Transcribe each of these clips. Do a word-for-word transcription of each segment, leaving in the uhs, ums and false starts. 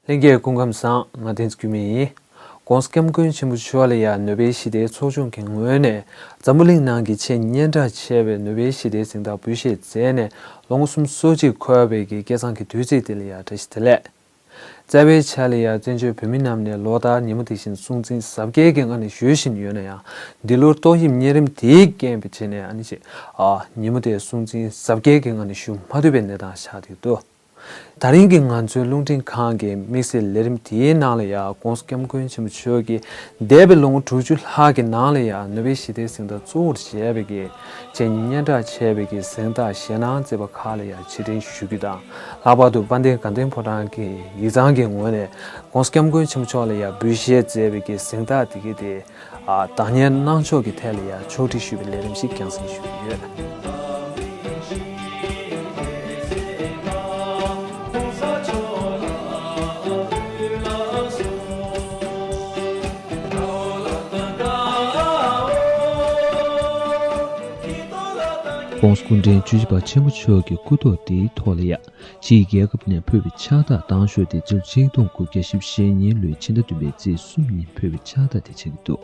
ལྷན་རྒྱས་སྐུ་ཁམས་བཟང་། ང་བསྟན་འཛིན་སྐྱོན་མེད་ཡིན། ༸གོང་ས་༸སྐྱབས་མགོན་ཆེན་པོ་མཆོག་ལ་ཡང་ནོ་བེལ་ཞི་བདེའི་ཚོགས་ཆུང་གི་ངོས་ནས་འཛམ་བུ་གླིང་ནང་གི་ཆེས་སྙན་གྲགས་ཆེ་བའི་ནོ་བེལ་ཞི་བདེའི་གཟེངས་རྟགས་འབུལ་བཞེས་མཛད་ནས་ལོ་ངོ་སུམ་ཅུ་སོ་གཅིག་འཁོར་བའི་གི་སྐལ་བཟང་གི་དུས་ཚིགས་དེ་ལ་ཡང་བཀྲ་ཤིས་བདེ་ལེགས། རྩ་བའི་ཆ་ལ་ཡང་བཙན་བྱོལ་བོད་མི་རྣམས་ནས་ལོ་ལྟར་ཉིན་མོ་དེ་བཞིན་སྲུང་བརྩི་གཟབ་རྒྱས་ཀྱི་ངང་ནས་ཞུ་བཞིན་ཡོད་ན་ཡང་། འདི་ལོར་ཏོག་དབྱིབས་གཉན་རིམས་དེའི་རྐྱེན་པས་བྱས་ནས་ཨ་ནི་ཅིག་ཨ་ཉིན་མོ་དེ་སྲུང་བརྩི་གཟབ་རྒྱས་ཀྱི་ངང་ནས་ཞུ་མ་ཐུབ་པའི་གནས་སྟངས་ཆགས་བསྡད་འདུག་ད་རིང་གི་ང་ཚོའི་རླུང་འཕྲིན་ཁང་གི་དམིགས་བསལ་ལས་རིམ་དེའི་ནང་ལ་ཡང་༸གོང་ས་༸སྐྱབས་མགོན་ཆེན་པོ་མཆོག་གིས་འདས་པའི་ལོ་ངོ་དྲུག་ཅུ་ལྷག་གི་ནང་ལ་ཡང་ནོ་བེལ་ཞི་བདེའི་གཟེངས་རྟགས་གཙོ་བོར་བྱས་པའི་གི་ཆེས་སྙན་གྲགས་ཆེ་བའི་གི་གཟེངས་རྟགས་བཞེས་གནང་མཛད་པ་ཁག་ལ་ཡང་ཕྱིར་དྲན་ཞུ་རྒྱུ་དང་། ལྷག་པར་དུ་དཔལ་ལྡན་དགའ་ལྡན་ཕོ་བྲང་གི་ཡིག་ཚང་གི་ངོས་ནས་༸གོང་ས་༸སྐྱབས་མགོན་ཆེན་པོ་མཆོག་ལ་ཡང་འབུལ་བཞེས་མཛད་པའི་གི་གཟེངས་རྟགས་དེ་གི་དེ་ཨ་བདག་གཉེར་གནང་ཕྱོགས་ཀྱི་ཐད་ལ་ཡང་ཕྱོགས་སྒྲིག་ཞུས་པའི་ལས་རིམ་ཞིག་རྒྱང་སྲིང་ཞུས་ཡོད། ༸གོང་ས་སྐུ་ཕྲེང་བཅུ་བཞི་པ་ཆེན་པོ་མཆོག་གི་སྐུ་ཐོག་དེའི་ཐོག་ལ་ཡང་ཕྱིའི་རྒྱལ་ཁབ་ནས་ཕུལ་བའི་ཕྱག་རྟགས་དང་ཤོས་དེ་སྤྱི་ལོ་ཆིག་སྟོང་དགུ་བརྒྱ་བཞི་བཅུ་ཞེ་གཉིས་ལོའི་ཕྱི་ཟླ་བདུན་པའི་ཚེས་གསུམ་ཉིན་ཕུལ་བའི་ཕྱག་རྟགས་དེ་ཆགས་ཀྱི་འདུག་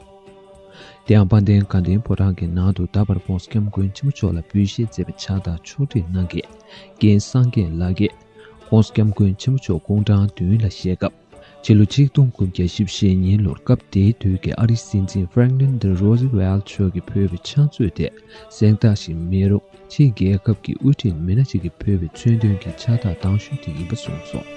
དེ་ཡང་དཔལ་ལྡན་དགའ་ལྡན་ཕོ་བྲང་གི་ནང་དུ་ད་བར་༸གོང་ས་༸སྐྱབས་མགོན་ཆེན་པོ་མཆོག་ལ་འབུལ་བཞེས་མཛད་པའི་ཕྱག་རྟགས་ཕྱོགས་སྒྲིག་གནང་མཁན་རྒན་སངས་རྒྱས་ལགས་ཀྱིས་༸གོང་ས་༸སྐྱབས་མགོན་ཆེན་པོ་མཆོག་དགུང་གྲངས་བདུན་ལ་བཞེས་སྐབས། ཕྱི་ལོ་ཆིག་སྟོང་དགུ་བརྒྱ་བཞི་བཅུ་ཞེ་གཉིས་ལོར་སྐབས་དེའི་དུས་ཀྱི་ཨ་རིའི་སྲིད་འཛིན་Franklin D. Roosevelt མཆོག་གིས་ཕུལ་བའི་ཕྱག་མཛོད་དེ་གཟེངས་རྟགས་ཤིག་མིན་རུང་ཕྱིའི་རྒྱལ་ཁབ་ཀྱི་དབུ་ཁྲིད་མི་སྣ་ཞིག་གིས་ཕུལ་བའི་མཚོན་དོན་གྱི་ཕྱག་རྟགས་དང་ཤོས་དེ་ཡིན་པ་གསུངས་སོང་།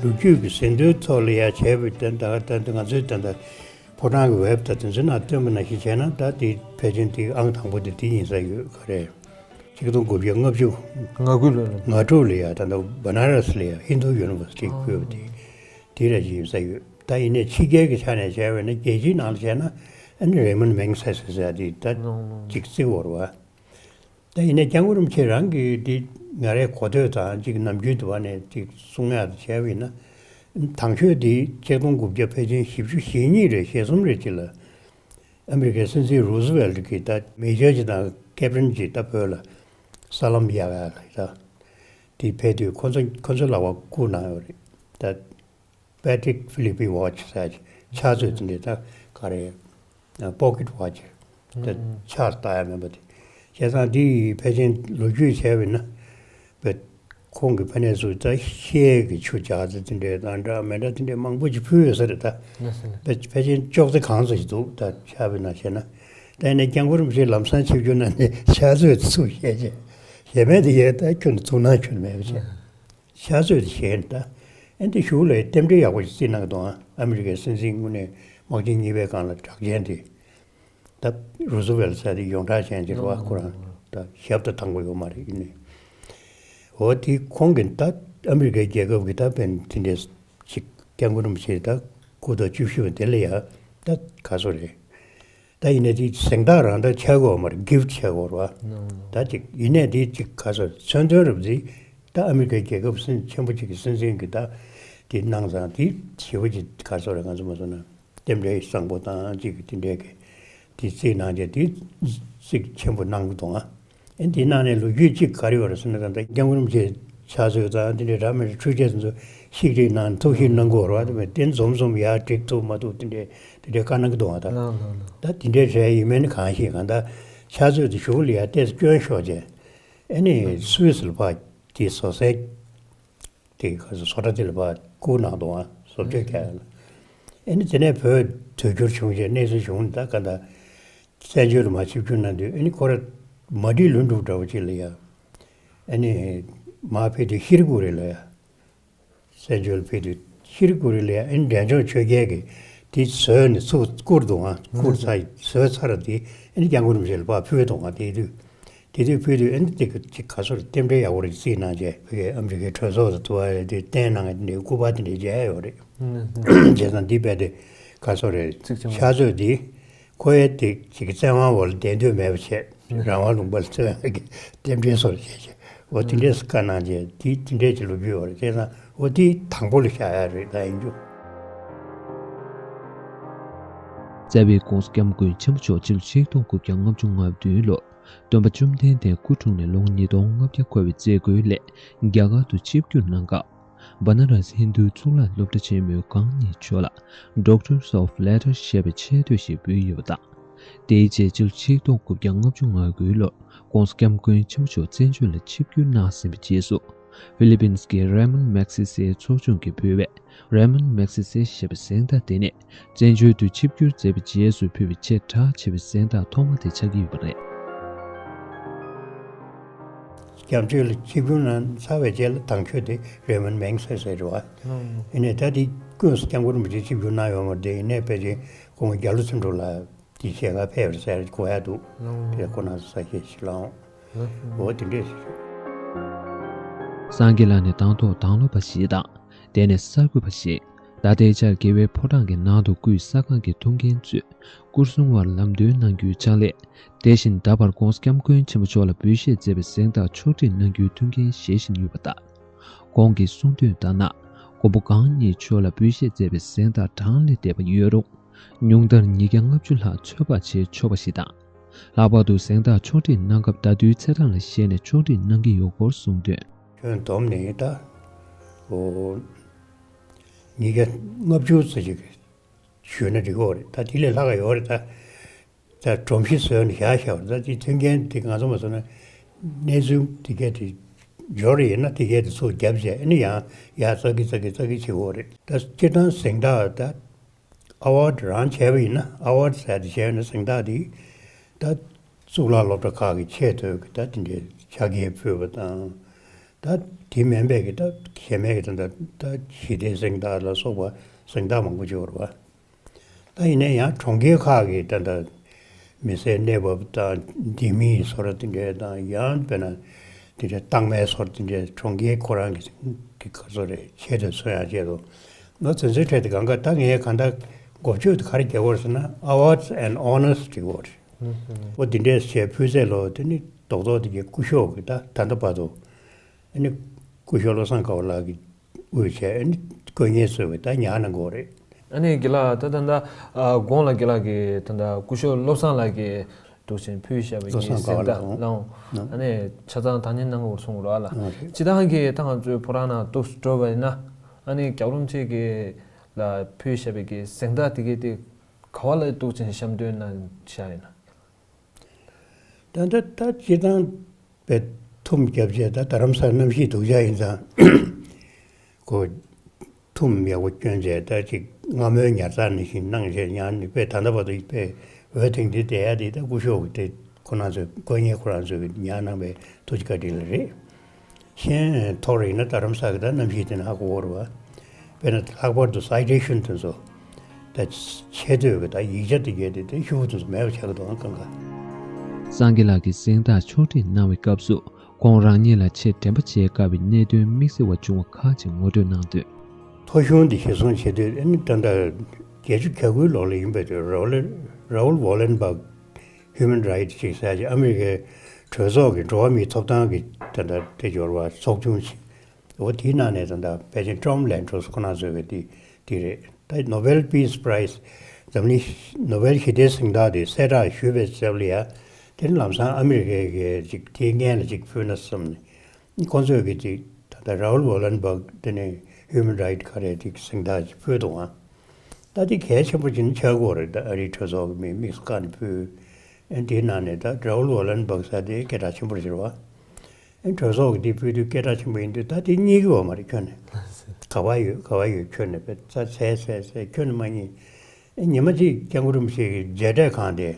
ལོ་རྒྱུས་ཀྱི་ཟིན་ཐོའི་ཐོག་ལ་ཡ་བྱས་པའི་ད་ད་ད་ང་ཚོའི་ད་ད་ཕོ་བྲང་གི་ཝེབ་དང་དེ་ཚོའི་ནང་བཏོན་པ་ནང་བཞིན་བྱས་ན་ད་དེ་ཕལ་ཆེར་དེ་ཨང་དང་པོ་དེ་དེ་ཡིན་ས་ཡོད་ག་རེད། ཆིག་སྟོང་དགུ་བརྒྱ་ལྔ་བཅུ་ང་དགུ་ལོ་ལ། ང་དྲུག་ལ་ཡ་ད་ལྟ་བ་ན་ར་སི་ལ་ཡ་ཧིན་དུ་ཡུ་ནི་ཝར་སི་ཊི་ཁུལ་བ་དེ་དེ་ར་ཅིག་ཡིན་ས་ཡོད། ད་ཡིན་ནའི་ཕྱི་རྒྱལ་གྱི་ཆ་ནས་བྱས་པས་ན་རྒྱལ་སྤྱིའི་ནང་ལ་བྱས་ན་ཨ་ནི་རེ་མོན་མེག་སེ་སེ་ཟེར་ཡ་དེ་ད་ཅིག་བརྩི་བར་བ། ད་ཡིན་ནའི་སྐྱབས་མགོན་རིན་པོ་ཆེ་རང་གིས་དེ་ང་རའི་གོ་ཐོས་དང་ཅིག་ནམ་རྒྱུན་དུ་བ་ནས་ཅིག་གསུང་ཡ་དེ་བྱས་པ་ཡིན་ན་དང་ཤོས་དེ་ཆིག་སྟོང་དགུ་བརྒྱ་ཕལ་ཆེར་བཞི་བཅུ་ཞེ་གཉིས་རེད་ཞེ་གསུམ་རེད་ཅིག་ལ། ཨ་མི་རི་ཀའི་སྲིད་འཛིན་རུ་སི་ཝེལ་གྱིས་ད་མེ་ཇར་ཅིག་དང་ཀེབ་ཊན་ཅིག་ད་བོད་ལ་ས་ལམ་གཡར་ཡ་ལ་ད་དེ་ཕེབས་དུས་ཁོ་ཚོ་ཁོ་ཚོ་ལ་བ་བསྐུར་གནང་ཡོད་རེད། ད་པེ་ཊི་རིག་ཕི་ལི་པི་ཝ་ཆི་ཟེར་ཕྱག་མཛོད་དེ་འདྲས་ད་ག་རེ་པོ་ཀེ་ཊི་ཝ་ཆི་ད་ཕྱག་ལྟ་ཡ་མེད་པ་དེ་བྱས་ཙང་དེ་ཕལ་ཆེར་ལོ་རྒྱུས་བྱས་པ་ཡིན་ན་བེད། ཁོང་གི་ཕ་ནས་སུ་ད་ཤེལ་གྱི་ཆུ་ཇག་རྩི་དེ་འདྲའི་དང་འདྲ་མི་འདྲ་དེ་འདྲའི་མང་པོ་ཅིག་ཕུལ་ཡོད་ས་རེད་ད། ལགས་སོ་ལགས། ཕལ་ཕལ་ཆེར་ཅོག་ཙེ་གང་ཙམ་ཞིག་འདུག་ད་ཆགས་པའི་ནང་བཤད་ན། ད་ཡིན་ན་སྐྱབས་མགོན་རིན་པོ་ཆེ་ལམ་སང་ཆིབས་བསྒྱུར་གནང་ནས་ཕྱག་མཛོད་དེ་ཚུར་བཞེས་བྱས་བཞེས་མེད་དེ་ཡས་ད་ཁྱོན་ནས་ཐུགས་སྣང་ཁྱོན་མེད་པ་བྱས། ཕྱག་མཛོད་དེ་བཞེས་ནས་ད་ཨེ་འདི་གཞུག་ལ་རྟེན་འབྲེལ་ཡག་པོ་ཞིག་བརྩིས་གནང་གི་འདུག་ཨ་མི་རི་ཀའི་སྲིད་འཛིན་དངོས་གནས་དམག་ཆེན་གཉིས་པའི་སྒང་ལ་གྲགས་ཅན་དེ། ད་རུ་སུ་ཝེལ་ཟེར་དེ་ཡོངས་གྲགས་ཅན་ཅིག་རེད་བ། ཁོ་རང་ད་ཞབས་ཏོག་དང་པོ་ཡོད་མ་རེད་ཡིན་ནའི། འོ་དེ་ཁོང་གིས་ད་ཨ་མི་རི་ཀའི་རྒྱལ་ཁབ་ཀྱི་ད་དཔོན་དེ་འདྲས་ཅིག་སྐྱབས་མགོན་རིན་པོ་ཆེ་ད་སྐུ་ཐོག་བཅུ་བཞི་པ་དེ་ལ་ཡ་ད་ག་ཚོད་རེད། ད་ཡིན་ནའི་དེ་གཟེངས་རྟགས་རང་ད་ཆགས་ཀྱི་ཡོད་མ་རེད། གིཕ་ཊི་ཆགས་ཀྱི་ཡོད་རེད་བ། ད་ཅིག་ཡིན་ནའི་དེ་ཅིག་ག་ཚོད་མཚོན་དོན་རབ་ཟིག་ད་ཨ་མི་རི་ཀའི་རྒྱལ་ཁབ་སྲིད་ཆེན་པོ་ཅིག་གི་སྲིད་འཛིན་གྱིས་ད་དེ་གནང་ཙང་དེ་ཞེ་པོ་ཅིག་ག་ཚོད་རེད་ང་ཚོ་མ་སོང་ན། རྟེན་འབྲེལ་བཟང་པོ་དང་གཅིག་གི་དེ་འདྲའི་གི་དེ་རྩིས་གནང་རྗེས་དེ་རྩིས་ཆེན་པོ་གནང་གི་འདུག་ཨ། ཨེ་འདི་ནང་ནས་ལོ་རྒྱུས་གཅིག་ག་རེ་ཡོད་རེད་ཟེར་ན་ད་ལྟ་སྐྱབས་མགོན་རིན་པོ་ཆེ་ཕྱག་མཛོད་དང་དེ་འདྲའི་རབ་མེད་འཕྲུལ་ཆས་དེ་ཚོ་ཤིག་རིག་གནང་ཐུགས་ཞིབ་གནང་གི་ཡོད་རེད་བ། དེ་འཛོམས་འཛོམས་ཡར་སྒྲིག་ཐུབ་མ་ཐུབ་དེ་འདྲའི་དེ་འདྲའི་བཀའ་གནང་གི་འདུག་ཨ། ད་ལགས་ལགས་ལགས། ད་དེ་འདྲའི་གྲས་ཡིན་མིན་གང་ཤེས་གང་ལྟར་ཕྱག་མཛོད་དེ་གཞུག་ལ་ཡར་ཏོག་ཙམ་སྐྱོན་ཤོར་རྗེས་ཨེ་ནི་སུད་སི་ལ་ཕར་དེ་བཟོ་སའི་དེ་ག་ཚོད་བཟོ་གྲྭ་དེ་ལ་ཕར་བསྐུར་གནང་འདུག་ཨ། བཟོ་བཅོས་བརྒྱབ་ཡ་ལ། ཨེ་ནི་དེ་ནས་བོད་དུས་འགྱུར་བྱུང་རྗེས་གནས་ཚུལ་བྱུང་ད་ག་ད་བཙན་བྱོལ་ལ་མར་ཆིབས་བསྒྱུར་གནང་དུས་ཨེ་ནི་ཁོ་ར་མ་བསྒྲིགས་ལུས་འགྲོ་འདྲ་བོ་ཅིག་ལ་ཡ། ཨེ་ནི་མར་ཕེབས་དུས་ཤི་རི་ཀུ་རི་ལ་ཡ། བཙན་བྱོལ་ཕེབས་དུས་ཤི་རི་ཀུ་རི་ལ་ཡ་ཨེ་ནི་འབྲས་ལྗོངས་ཆོས་རྒྱལ་གྱིས་དེ་བཟོས་ནས་ཚུར་བསྐུར་འདུག་ཨ། བསྐུར་ཚར་བཟོས་ཚར་དེ་ཨེ་ནི་སྐྱབས་མགོན་རིན་པོ་ཆེ་ལ་ཕར་ཕུལ་འདུག་ཨ། དེ་དུས། དེ་དུས་ཕུལ་དུས་ཨེ་འདི་དེ་ག་ཅིག་ག་ཚོད་རེད། རྟེན་འབྲེལ་ཡག་པོ་རེད་རྩིས་གནང་རྗེས་བོད་ཀྱི་ཨ་མི་རི་ཀའི་གྲོས་ཚོགས་སུ་ཐུ་བ་རེད་དེ་བསྟན་གནང་ཡ་དེ་འདྲའི་སྐུ་པར་དེ་འདྲའི་མཇལ་ཡོད་རེད། བྱས་ཙང་འདི་རྦད་དེ་ག་ཚོད་རེད། ཕྱག་མཛོད་འདི་ཁོ་ཡའི་དེ་ཅིག་གི་བཙན་དབང་འོག་ལ་བསྡད་འདོད་མེད་པ་བྱས་རང་དབང་ལུང་པ་ལ་བཙན་དབང་གི་རྟེན་འབྲེལ་སོར་བྱས་བྱས་འོ་དེ་འདྲས་བཀའ་གནང་རྗེས་དེ་དེ་འདྲས་ཀྱི་ལོ་རྒྱུས་ཡོད་རེད། བྱས་ཙང་འོ་དེ་དང་པོ་ལ་བཞག་ཡ་རེད་ད་ཡིན་རྒྱུ། རྩ་བའི་༸གོང་ས་༸སྐྱབས་མགོན་ཆེན་པོ་མཆོག་སྤྱི་ལོ་ཆིག་སྟོང་དགུ་བརྒྱ་ལྔ་བཅུ་ང་བདུན་ལོར་ སྟོན་པ་བཅོམ་ལྡན་འདས་སྐུ་འཁྲུངས་ནས་ལོ་ངོ་ཉིས་སྟོང་ལྔ་བརྒྱ་འཁོར་བའི་མཛད་སྒོའི་སླད་རྒྱ་གར་དུ་ཆིབས་བསྒྱུར་གནང་སྐབས། བ་ན་ར་སི་ཧིན་རྡུའི་གཙུག་ལག་སློབ་གྲྭ་ཆེན་མོའི་གང་ཉིད་མཆོག་ལ་Doctors of Letters ཞེས་པའི་ཆེ་བསྟོད་ཞིག་ཕུལ་ཡོད་པ་དང་། དེའི་རྗེས་ཕྱི་ལོ་ཆིག་སྟོང་དགུ་བརྒྱ་ལྔ་བཅུ་ང་དགུའི་ལོར་༧གོང་ས་༧སྐྱབས་མགོན་ཆེན་པོ་མཆོག་བཙན་བྱོལ་ལ་ཆིབས་བསྒྱུར་གནང་ཟིན་པའི་རྗེས་སུ། ཧྥི་ལི་པིན་གྱི་རེ་མོན་མེག་སི་སེ་ཚོགས་ཆུང་གིས་ཕུལ་བའི་རེ་མོན་མེག་སི་སེ་ཞེས་པའི་གཟེངས་རྟགས་དེ་ནི། བཙན་བྱོལ་དུ་ཆིབས་བསྒྱུར་མཛད་པའི་རྗེས་སུ་ཕུལ་བའི་ཆེས་གྲགས་ཆེ་བའི་གཟེངས་རྟགས་ཐོག་མ་དེ་ཆགས་ཀྱི་ཡོད་པ་རེད། སྐྱབས་བཅོལ་ལ་ཆིབས་བསྒྱུར་གནང་ཚར་བའི་རྗེས་ལ་དང་ཤོས་དེ་རེ་མོན་མེག་སི་སེ་རེད་བ། ཨ་ནི་ད་དེ་ཀུན་སྐྱབས་མགོན་རིན་པོ་ཆེ་ཆིབས་བསྒྱུར་གནང་ཡོད་མ་རེད་དེ། ཡིན་ནའི་ཕལ་ཆེར་ཁོང་གི་རྒྱ་ལོ་ཚེ་རིང་ལགས་ཀྱི་ཞལ་ཁ་ཕེབས་རེད་ཟེར་གོ་ཡ་འདུག་དེ་ཁོ་ན་ས་ཞེས་ཤི་ལའང་འོ་དེ་འདྲས་ཞིག་སངས་རྒྱས་ལགས་ནི་དང་ཐོག་དྭང་སློབ་པ་ཞིག་དང་། དེ་ནས་གསར་འགོད་པ་ཞིག་ད་ལྟའི་ཆར་དགེ་བའི་ཕོ་བྲང་གི་ནང་དུ་སྐུའི་ས་ཁང་གི་ཐུགས་འགན་གཙོས་སྐུ་སྲུང་བར་ལམ་སྟོན་གནང་རྒྱུའི་ཕྱག་ལས། དེ་བཞིན་ད་བར་༧གོང་ས་༧སྐྱབས་མགོན་ཆེན་པོ་མཆོག་ལ་འབུལ་བཞེས་མཛད་པའི་གཟེངས་རྟགས་ཕྱོགས་སྒྲིག་གནང་རྒྱུའི་ཐུགས་འགན་བཞེས་བཞིན་ཡོད་པ་དང་། ཁོང་གིས་གསུངས་དོན་ལྟར་ན། མགོན་པོ་གང་ཉིད་མཆོག་ལ་འབུལ་བཞེས་མཛད་པའི་གཟེངས་རྟགས་གྲངས་ལས་འདས་པ་ཡོད་རུང་། ཉུང་མཐར་ཉིས་བརྒྱ་ལྔ་བཅུ་ལྷག་ཚོད་དཔག་བྱེད་ཆོག་པ་ཞིག་དང་། ལྷག་པར་དུ་གཟེངས་རྟགས་ཕྱོགས་སྒྲིག་གནང་སྐབས་ཟླ་དུས་ཚེས་གྲངས་ལ་བཞེས་ནས་ཕྱོགས་སྒྲིག་གནང་གི་ཡོད་སྐོར་གསུངས་དོན། ཁྱོན་བསྡོམས་ནས་ད། འོ། ཉིས་བརྒྱ་ལྔ་བཅུ་ཙམ་ཞིག་ཞུས་ན་འགྲིག་གི་རེད། ད་དེ་ལས་ལྷག་ག་ཡོད་རེད་ད། ད་སྒྲོམ་གཞི་བཟོས་ནས་བཞག་བཞག་པ་རེད། ད་དེ་མཐུན་རྐྱེན་དེ་ང་ཚོ་མ་བཟོ་ན། གནས་ཚུལ་དེ་གས་དེ་འབྱོར་ཡིན་ན་དེ་གས་དེ་ཚུར་རྒྱབ་བྱས་ཨ་ནི་ཡང་ཡར་བཙག་གི་བཙག་གི་བཙག་གི་བྱེད་དགོས་རེད། ད་སྤྱིར་བཏང་གཟེངས་རྟགས་ད། ཨ་ཝར་ཌི་རང་བྱས་པ་ཡིན་ན། ཨ་ཝར་ཌི་ཟེར་དེ་བྱས་ན་གཟེངས་རྟགས་དེ་ད་གཙུག་ལག་སློབ་གྲྭ་ཁག་གི་ཆེས་མཐོའི་གི་ད་དེ་འདྲའི་ཕྱག་འཁྱེར་ཕུལ་བ་དང་། ད་དེ་མིན་པའི་གི་ད་གཞན་མའི་གི་ད་ད་ད་ཞི་བདེའི་གཟེངས་རྟགས་ལ་སོགས་པ་གཟེངས་རྟགས་མང་པོ་ཅིག་ཡོད་རེད་བ། ད་ཡིན་ན་ཡང་གྲོང་ཁྱེར་ཁག་གི་ད་ད་མི་སེར་གནས་བབ་དང་ལྡེ་མིག་སོར་དེ་འདྲའི་དང་ཡང་དཔེར་ན། དེ་འདྲའི་རྟགས་མའི་སོར་དེ་འདྲའི་གྲོང་ཁྱེར་ཁོ་རང་གི་གི་ག་ཚོད་རེད་ཆེད་དུ་མཚོན་ཡག་ཆེད་དུ། ང་དོན་ཚན་ཁྲལ་དེ་གང་ག་ད་ངས་གང་ལྟར་འགོ་བརྗོད་དེ་ག་རེ་རྒྱག་དགོས་ཟེར་ན། Awards and Honours་འགྲིག་གོ་རེད། འོ་དེ་འདྲའི་བྱས་ཕུལ་ཚད་ལོ་དེ་ནི་རྡོག་རྡོག་དེ་གའི་སྐུ་ཞབས་ཀྱི་ད་ད་ལྟ་བར་དུ་ཨ་ནི་སྐུ་ཞབས་བློ་བཟང་དགའ་བ་ལགས་ཀྱིས་དབུས་བྱས་ཨ་ནི་དཀོན་གཉེར་ཚོས་ཀྱིས་ད་ཉར་གནང་གོ་རེད། ཨ་ནི་དགེ་ལགས་ད་ད་ད་ཨ་གོང་ལ་དགེ་ལགས་ཀྱིས་ད་ད་སྐུ་ཞབས་བློ་བཟང་ལགས་ཀྱིས་འདུག་ཅིང་ཕུལ་བཞག་པའི་བློ་གི་བཟང་དགའ་བ་གཟེངས་རྟགས་ལགས་ལའང་ཨ་ནི་ཆ་ཚང་དང་ནི་གནང་དགོས་གསུངས་རོགས་ལ། ཨ་རེད། སྤྱི་བཏང་གི་ད་ང་ཚོའི་ཕོ་བྲང་ནང་འདུག་འགྲོ་བ་ཡིན་ན་ཨ་ནི་སྐྱབས་རོམ་ཆེ་གི་ལ་ཕུལ་བཞག་པའི་གི་གཟེངས་རྟགས་དེ་གའི་དེ་ག་བ་ལ་འདུག་ཅིང་བཤམས་དོན་ན་བཞག་ཡིན་ན། ད་ད་ད་སྤྱི་བཏང་པའི་ཐུམ་བརྒྱབ་བྱས་ད་རྡ་རམ་ས་གནམ་གཤིས་སྡུག་ཅག་ཡིན་ཙང་། ཁོ་ཐུམ་ཡག་པོ་བསྐྱོན་བྱས་ད་ཅིག་སྔ་མོའི་ཉར་ཚགས་ནང་བཞིན་གནང་བྱས་ཉར་ནས་དཔེ་ད་ལྟ་བར་དུ་དཔེ་འོད་ཐིང་ཐིང་བསྡད་ཡ་དེ་ད་སྐུ་ཞབས་ཀྱི་དེ་ཁོ་རང་ཚོའི་དཀོན་གཉེར་ཁོ་རང་ཚོས་ཉར་གནང་བའི་ཐུགས་རྗེ་བཀའ་དྲིན་ལ་རེད། གཞན་ཐོག་རེ་ཡིན་ན་རྡ་རམ་ས་གི་ད་གནམ་གཤིས་དེ་ནི་ཧ་གོ་གི་རེད་བ། དཔེར་ན་ལྷག་པར་དུ་སའི་ཊེ་ཤན་དེ་ཚོ་ད་ཆེ་བསྟོད་ཀྱི་ད་ཡིག་ཆ་དེ་གས་དེ་དེ་ཤོག་བུ་དེ་ཚོ་མེད་པ་ཆགས་ཀྱི་འདུག་ཨང་གང་ག་སངས་རྒྱས་ལགས་ཀྱིས་གཟེངས་རྟགས་ཕྱོགས་སྒྲིག་གནང་བའི་སྐབས་སུ། ཁོང་རང་ཉིད་ལ་ཆེས་དྲན་པ་བྱེད་དཀའ་བའི་གནད་དོན་དམིགས་བསལ་བ་བྱུང་བ་ཁག་ཅིག་ངོ་སྤྲོད་གནང་དུས། ཐོ་གཞུང་འདི་གཞིར་བཟུང་བྱེད་དུས་ཨ་ནི་ད་ལྟ་བརྒྱད་ཅུ་གྱ་དགུའི་ལོ་ལ་ཡིན་པའི་དུས་རའུལ་རའུལ་ཝོ་ལན་བྷག་ཧིའུ་མན་རའིཊ་ཅིག་ཟེར་ཅིག་ཨ་མི་རི་ཀའི་གྲོས་ཚོགས་ཀྱི་འགྲོ་བ་མིའི་ཐོབ་ཐང་གི་ད་ལྟ་དེ་འབྱོར་བ་ཚོགས་ཆུང་ཞིག་འོ་དེའི་ནང་ནས་ད་ལྟ་ཕལ་ཆེར་ཊོམ་ལན་ཌོས་ཁོ་ན་བཟོས་པའི་དེ་དེ་རེད། ད་ནོ་བེལ་པིས་པ་རའིས་འཛམ་གླིང་ནོ་བེལ་ཞི་བདེའི་གཟེངས་རྟགས་དེ་གསལ་བསྒྲགས་ཞུས་པའི་རྗེས་ལ་ཡ། དེ་ནི་ལམ་སང་ཨ་མི་རི་ཀའི་གི་ཅིག་དེའི་སྔོན་ལ་ཅིག་ཕུལ་ན་བསམ་ནས། ཁོང་ཚོས་གི་ཅིག་ད་ལྟ་རའུལ་ཝོ་ལན་བྷག་དེ་ནས་ཧིའུ་མན་རའིཊ་ག་རེ་ཅིག་གཟེངས་རྟགས་ཅིག་ཕུལ་འདུག་ཨང་། ད་དེ་གལ་ཆེན་པོ་ཅིག་ཆགས་ཀྱི་ཡོད་རེད། ད་ཨ་རིའི་གྲོས་ཚོགས་ཀྱི་མི་དམིགས་སུ་བཀར་ནས་ཕུལ། ཨ་དེའི་ནང་ནས་ད་རའུལ་ཝོ་ལན་བྷག་ཟེར་དེ་སྐད་གྲགས་ཆེན་པོ་རེད་བ། ཨ་གྲོས་ཚོགས་ཀྱི་དེ་ཕུལ་དུས་སྐད་གྲགས་ཆེན་པོ་ཡིན་དུས་ད་དེ་རྙེད་ཀྱི་ཡོད་མ་རེད་ཁྱོན་ནས། ག་བ་ཡོད་ག་བ་ཡོད་ཁྱོན་ནས་དཔེ་རྩ་ཚད་ཚད་ཚད་ཁྱོན་ནས་མ་རྙེད། ཨ་ཉི་མ་གཅིག་སྐྱབས་མགོན་རིན་པོ་ཆེ་གི་མཇལ་འཕྲད་ཁང་དེ།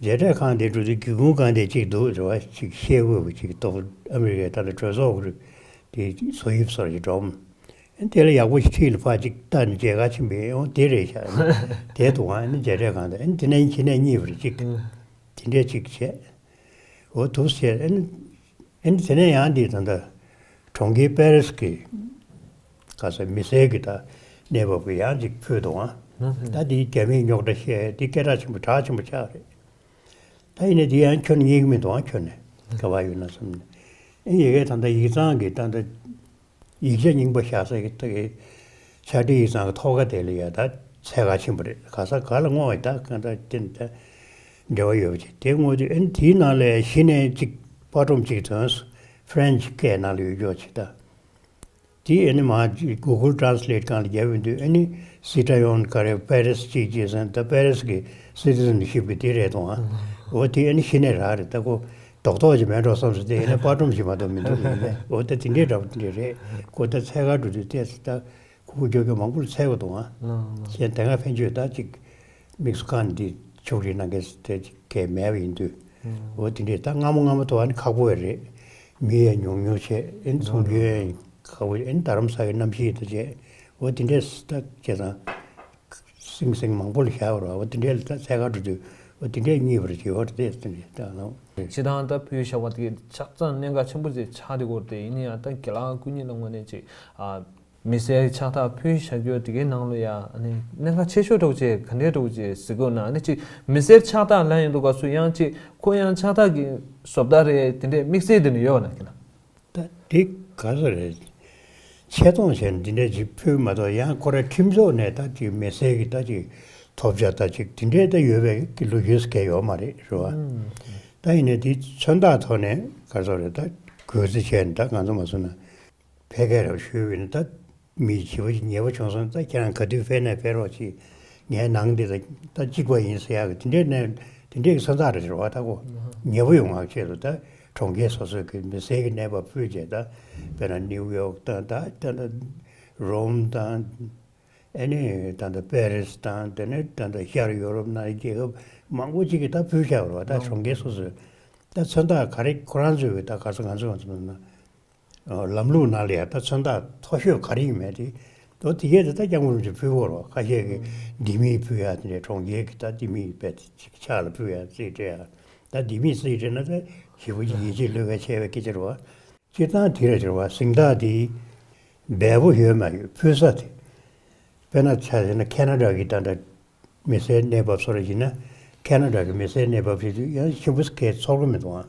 མཇལ་འཕྲད་ཁང་དེ་འགྲོ་དུས་སྒེའུ་ཁུང་སྒང་དེ་གཅིག་འདུག་རེད་བ། ཅིག་ཤེལ་དགོས་པ་ཅིག་གཏོགས། ཨ་མི་རི་ཀའི་ད་ལྟ་གྲོས་ཚོགས་ཀྱི་དེ་བཟོ་དབྱིབས་བཟོ་འདྲ་ཅིག་འགྲོ། ཨ་དེ་ལ་ཡག་པོ་ཞིག་འཁྲིས་ལ་ཕར་ཅིག་བལྟས་ནས་མཇལ་ཁ་ཕྱིན་པས་ཨོ་དེ་རེད་ཤག་ཨ་ནི་དེ་འདུག་ཨ་ནི་མཇལ་འཕྲད་ཁང་དེ་ཨ་ནི་དེ་ནས་ཕྱི་ནས་རྙེད་པ་རེད་ཅིག་དེ་འདྲས་ཅིག་བྱས། འོ་འདུག་བྱས་ཨ་ནི། ཨ་ནི་དེ་ནས་ཡང་འདི་ད་ལྟ་གྲོང་ཁྱེར་པེ་རིས་ཀྱི་ག་ས་མི་སེར་གྱི་ད་གནས་བབ་ཀྱི་ཡང་ཅིག་ཕུལ་འདུག་ཨང་། ད་འདི་རྒྱ་མིའི་རྙོག་དྲ་བཤད་འདི་སྐད་གྲགས་ཆེན་པོ་གྲགས་ཆེན་པོ་ཆགས་རེད། ད་ཡིན་ནའི་འདི་ཡང་ཁྱོན་རྙེད་ཀྱི་མི་འདུག་ཨང་ཁྱོན་ནས་ག་བ་ཡོད་ན་བསམ་ནས། ཨ་ཡི་གེ་ད་ལྟ་ཡིག་ཚང་གི་ད་ལྟ་ཡིག་ཆ་རྙིང་པ་བཞག་ས་གི་ད་གི་ཕྱག་བྲིས་ཡིག་ཚང་གི་ཐོག་ཁ་དེ་ལ་ཡ་ད་ཚད་ག་ཆེན་པོ་རེད། ག་ས་ག་ལ་བསྔོ་བ་ཡི་ད་ག་ད་དེ་ད། འབྲེལ་བ་ཡོད་པ་ཅིག་དེ་དངོས་དུས་ཨ་ནི་དེའི་ནང་ལ་གཞི་ནས་ཅིག་པར་སྒྲོམ་ཅིག་ཐོན་སོང་། ཕ་རན་སི་སྐད་ནང་ལ་ཡོད་ཀྱོག་ཅིག་ད། དེ་ཨ་ནི་མ་གུ་གུལ་ཊེ་རན་སི་ལེ་ཊི་སྒང་ལ་བརྒྱབ་ཡོང་དུས་ཨ་ནི་སི་ཏྲ་ཡོན་ག་རེ་པེ་རེ་སི་ཅིག་ཅེས་ཟེར་ད་པེ་རེ་སི་གི་སི་ཊི་ཟན་ཤིབ་གི་དེ་རེད་དང་ཨ། འོ་དེ་ཨ་ནི་གཞི་ནས་རག་རེད་ད་ཁོ་རྡོག་རྡོག་ཅིག་མེད་འགྲོ་བསམ་སོང་དེ་ཨ་ནི་པར་སྒྲོམ་ཞིག་མ་གཏོགས་མི་འདུག་ཡིན་ནའི་འོ་ད་དེ་འདྲའི་འདྲ་པོ་དེ་འདྲ་རེད་ཁོ་ད་ཚད་ག་འགྲོ་དུས་ཏོག་ཙམ་ད། ཁུ་ཁུ་ཁྱོ་ཁྱོ་མང་པོ་ལ་འཚོལ་དགོས་འདུག་ཨ། ལགས་ལགས། གཞན་དེ་སྔ་ཕན་ཆོད་ད་ཅིག་དམིགས་སུ་བཀར་ནས་འདི་ཕྱོགས་སྒྲིག་གནང་མཁན་དེ་གས་མེད་པ་ཡིན་དུས། ཨང་། འོ་དེ་འདྲས་ད་སྔ་མོ་སྔ་མོ་དུ་ཨ་ནི་ཁག་པོ་ཡོད་རེད། མི་ཡང་ཉུང་ཉུང་བྱས་ཨེ་ནི་ཚོང་རྒྱུ་ཡང་ཁག་པོ་ཨེ་ནི་རྡ་རམ་ས་གི་གནམ་གཤིས་དང་བཅས་འོ་དེ་འདྲས་ད་བྱས་ཙང་། སིང་སིང་མང་པོ་ལ་བཞག་ཡོད་རེད་བ་འོ་དེ་འདྲས་ལ་ད་འཚོལ་ག་འགྲོ་དུས་འོ་དེ་འདྲས་རྙེད་པ་རེད་ཅེས་འོ་དེ་འདྲས་ད་ལོ། སྤྱིར་བཏང་ད་ཕུལ་བཞག་པ་དེ་ཆ་ཚང་གནད་འགག་ཆེན་པོ་ཅིག་ཆགས་བསྡད་ཡོད་རེད་དེ་ཡིན་ན་ཡང་ད་རྒན་ལགས་སྐུ་ཉིད་ལ་དངོས་གནས་ཅིག་ཨ། མི་སེར་ཕྱག་རྟགས་ཕུལ་བཞག་རྒྱུ་དེ་གའི་ནང་ལ་ཡ་ཨ་ནི་གནད་འགག་ཆེ་ཤོས་འདྲ་བོ་ཅིག་ག་འདྲས་འདྲ་བོ་ཅིག་གཟིགས་དགོས་ན་ཨ་ནི་ཅིག་མི་སེར་ཕྱག་རྟགས་ལ་ཡིན་དུས་སྐབས་སུ་ཡང་ཅིག་ཁོ་ཡང་ཕྱག་རྟགས་ཀྱི་བཟོ་ལྟ་རེད་དེ་འདྲས་དམིགས་བསལ་དེ་འདྲ་ཡོད་པ་ན་ཁྱེད་ལ། ད་དེ་ག་ས་རེད། ཆེ་མཐོང་བྱས་ནས་འདི་འདྲས་ཅིག་ཕུལ་མ་གཏོགས་ཡང་ཁོ་རའི་ཁྲིམས་ཚོགས་ནས་ད་ཅིག་མི་སེར་གྱི་ད་ཅིག་ཐོབ་ཆ་ད་ཅིག་དེ་འདྲས་ད་ཡོད་པའི་ལོ་རྒྱུས་སུ་གལ་ཡོད་མ་རེད་རེད་བ། ད་ཡིན་ནའི་དེ་མཚོན་རྟགས་ཐོག་ནས་ག་ས་རེད་ད་གུས་བརྩི་བྱས་ནས་ད་ང་ཚོ་མ་སོང་ན། ཕལ་སྐད་རབ་ཞུས་པ་ཡིན་ན་ད་མི་ཞེ་པོ་ཅིག་ཉེ་པོ་བྱུང་སོང་ད་ཁྱེད་རང་ག་དུས་ཕེབས་ནས་ཕེབས་རོགས་གྱིས་ངའི་ནང་འདི་ད་ད་གཅིག་པ་ཡིན་ཟེར་ཡག་གི་དེ་འདྲའི་གནས་དེ་འདྲའི་གི་ས་མཚམས་རེ་རེ་བ་ད་གོ་ཉེ་པོ་ཡོང་ཡག་ཆེད་དུ་ད་གྲོང་ཁྱེར་སོ་སོའི་གི་མི་སེར་གི་གནས་བབ་ཕུལ་བྱས་ད་དཔེར་ན་ནིའུ་ཡོག་དང་ད་ད་ད་རོམ་དང་ཨ་ནི་ད་ད་པེ་རིས་དང་དེ་ནས་ད་ད་ཤར་ཡོ་རོབ་ནང་རྒྱལ་ཁབ་མང་པོ་ཅིག་གི་ད་ཕུལ་བཞག་རེད་བ་ད་གྲོང་ཁྱེར་སོ་སོའི་ད་མཚོན་རྟགས་ག་རེ་ཁོ་རང་ཚོའི་གི་ད་ག་ས་ང་ཚོ་ང་ཚོ་ན། ལམ་ལུགས་ནང་ལ་ཡང་ད་མཚོན་རྟགས་མཐོ་ཤོས་ག་རེ་ཡིན་མེད་དེ། དོ་དེ་གས་དེ་ད་སྐྱབས་མགོན་རིན་པོ་ཆེ་ཕུལ་བོར་བ་ཁ་ཤས་ཀྱིས་ལྡེ་མིག་ཕུལ་ཡག་དེ་འདྲའི་གྲོང་ཁྱེར་གྱི་ད་ལྡེ་མིག་དཔེ་ཆགས་ལ་ཕུལ་ཡག་རྩིས་སྤྲད་ཡག་ད་ལྡེ་མིག་རྩིས་སྤྲད་ན་ད་ཞེ་པོ་ཅིག་ཡིད་ཆེས་བློས་འགེལ་ཆེ་བའི་སྐད་ཆ་རེད་བ། སྤྱིར་བཏང་དེ་རེད་ཟེར་བ་གཟེངས་རྟགས་དེ་འབེལ་པོ་ཡོད་མ་ཡོད་ཕུལ་ས་དེ། དཔེར་ན་ཆ་བཞག་ན་ཁེ་ན་ཌ་གི་ད་ལྟ། མི་སེར་གནས་བབ་སོགས་ལ་གཞིགས་ན་ཁེ་ན་ཌ་གི་མི་སེར་གནས་བབ་ཞིག་ཏུ་ཡང་ཞིབ་པོ་གས་ཚོར་གི་མི་འདུག་ཨང་།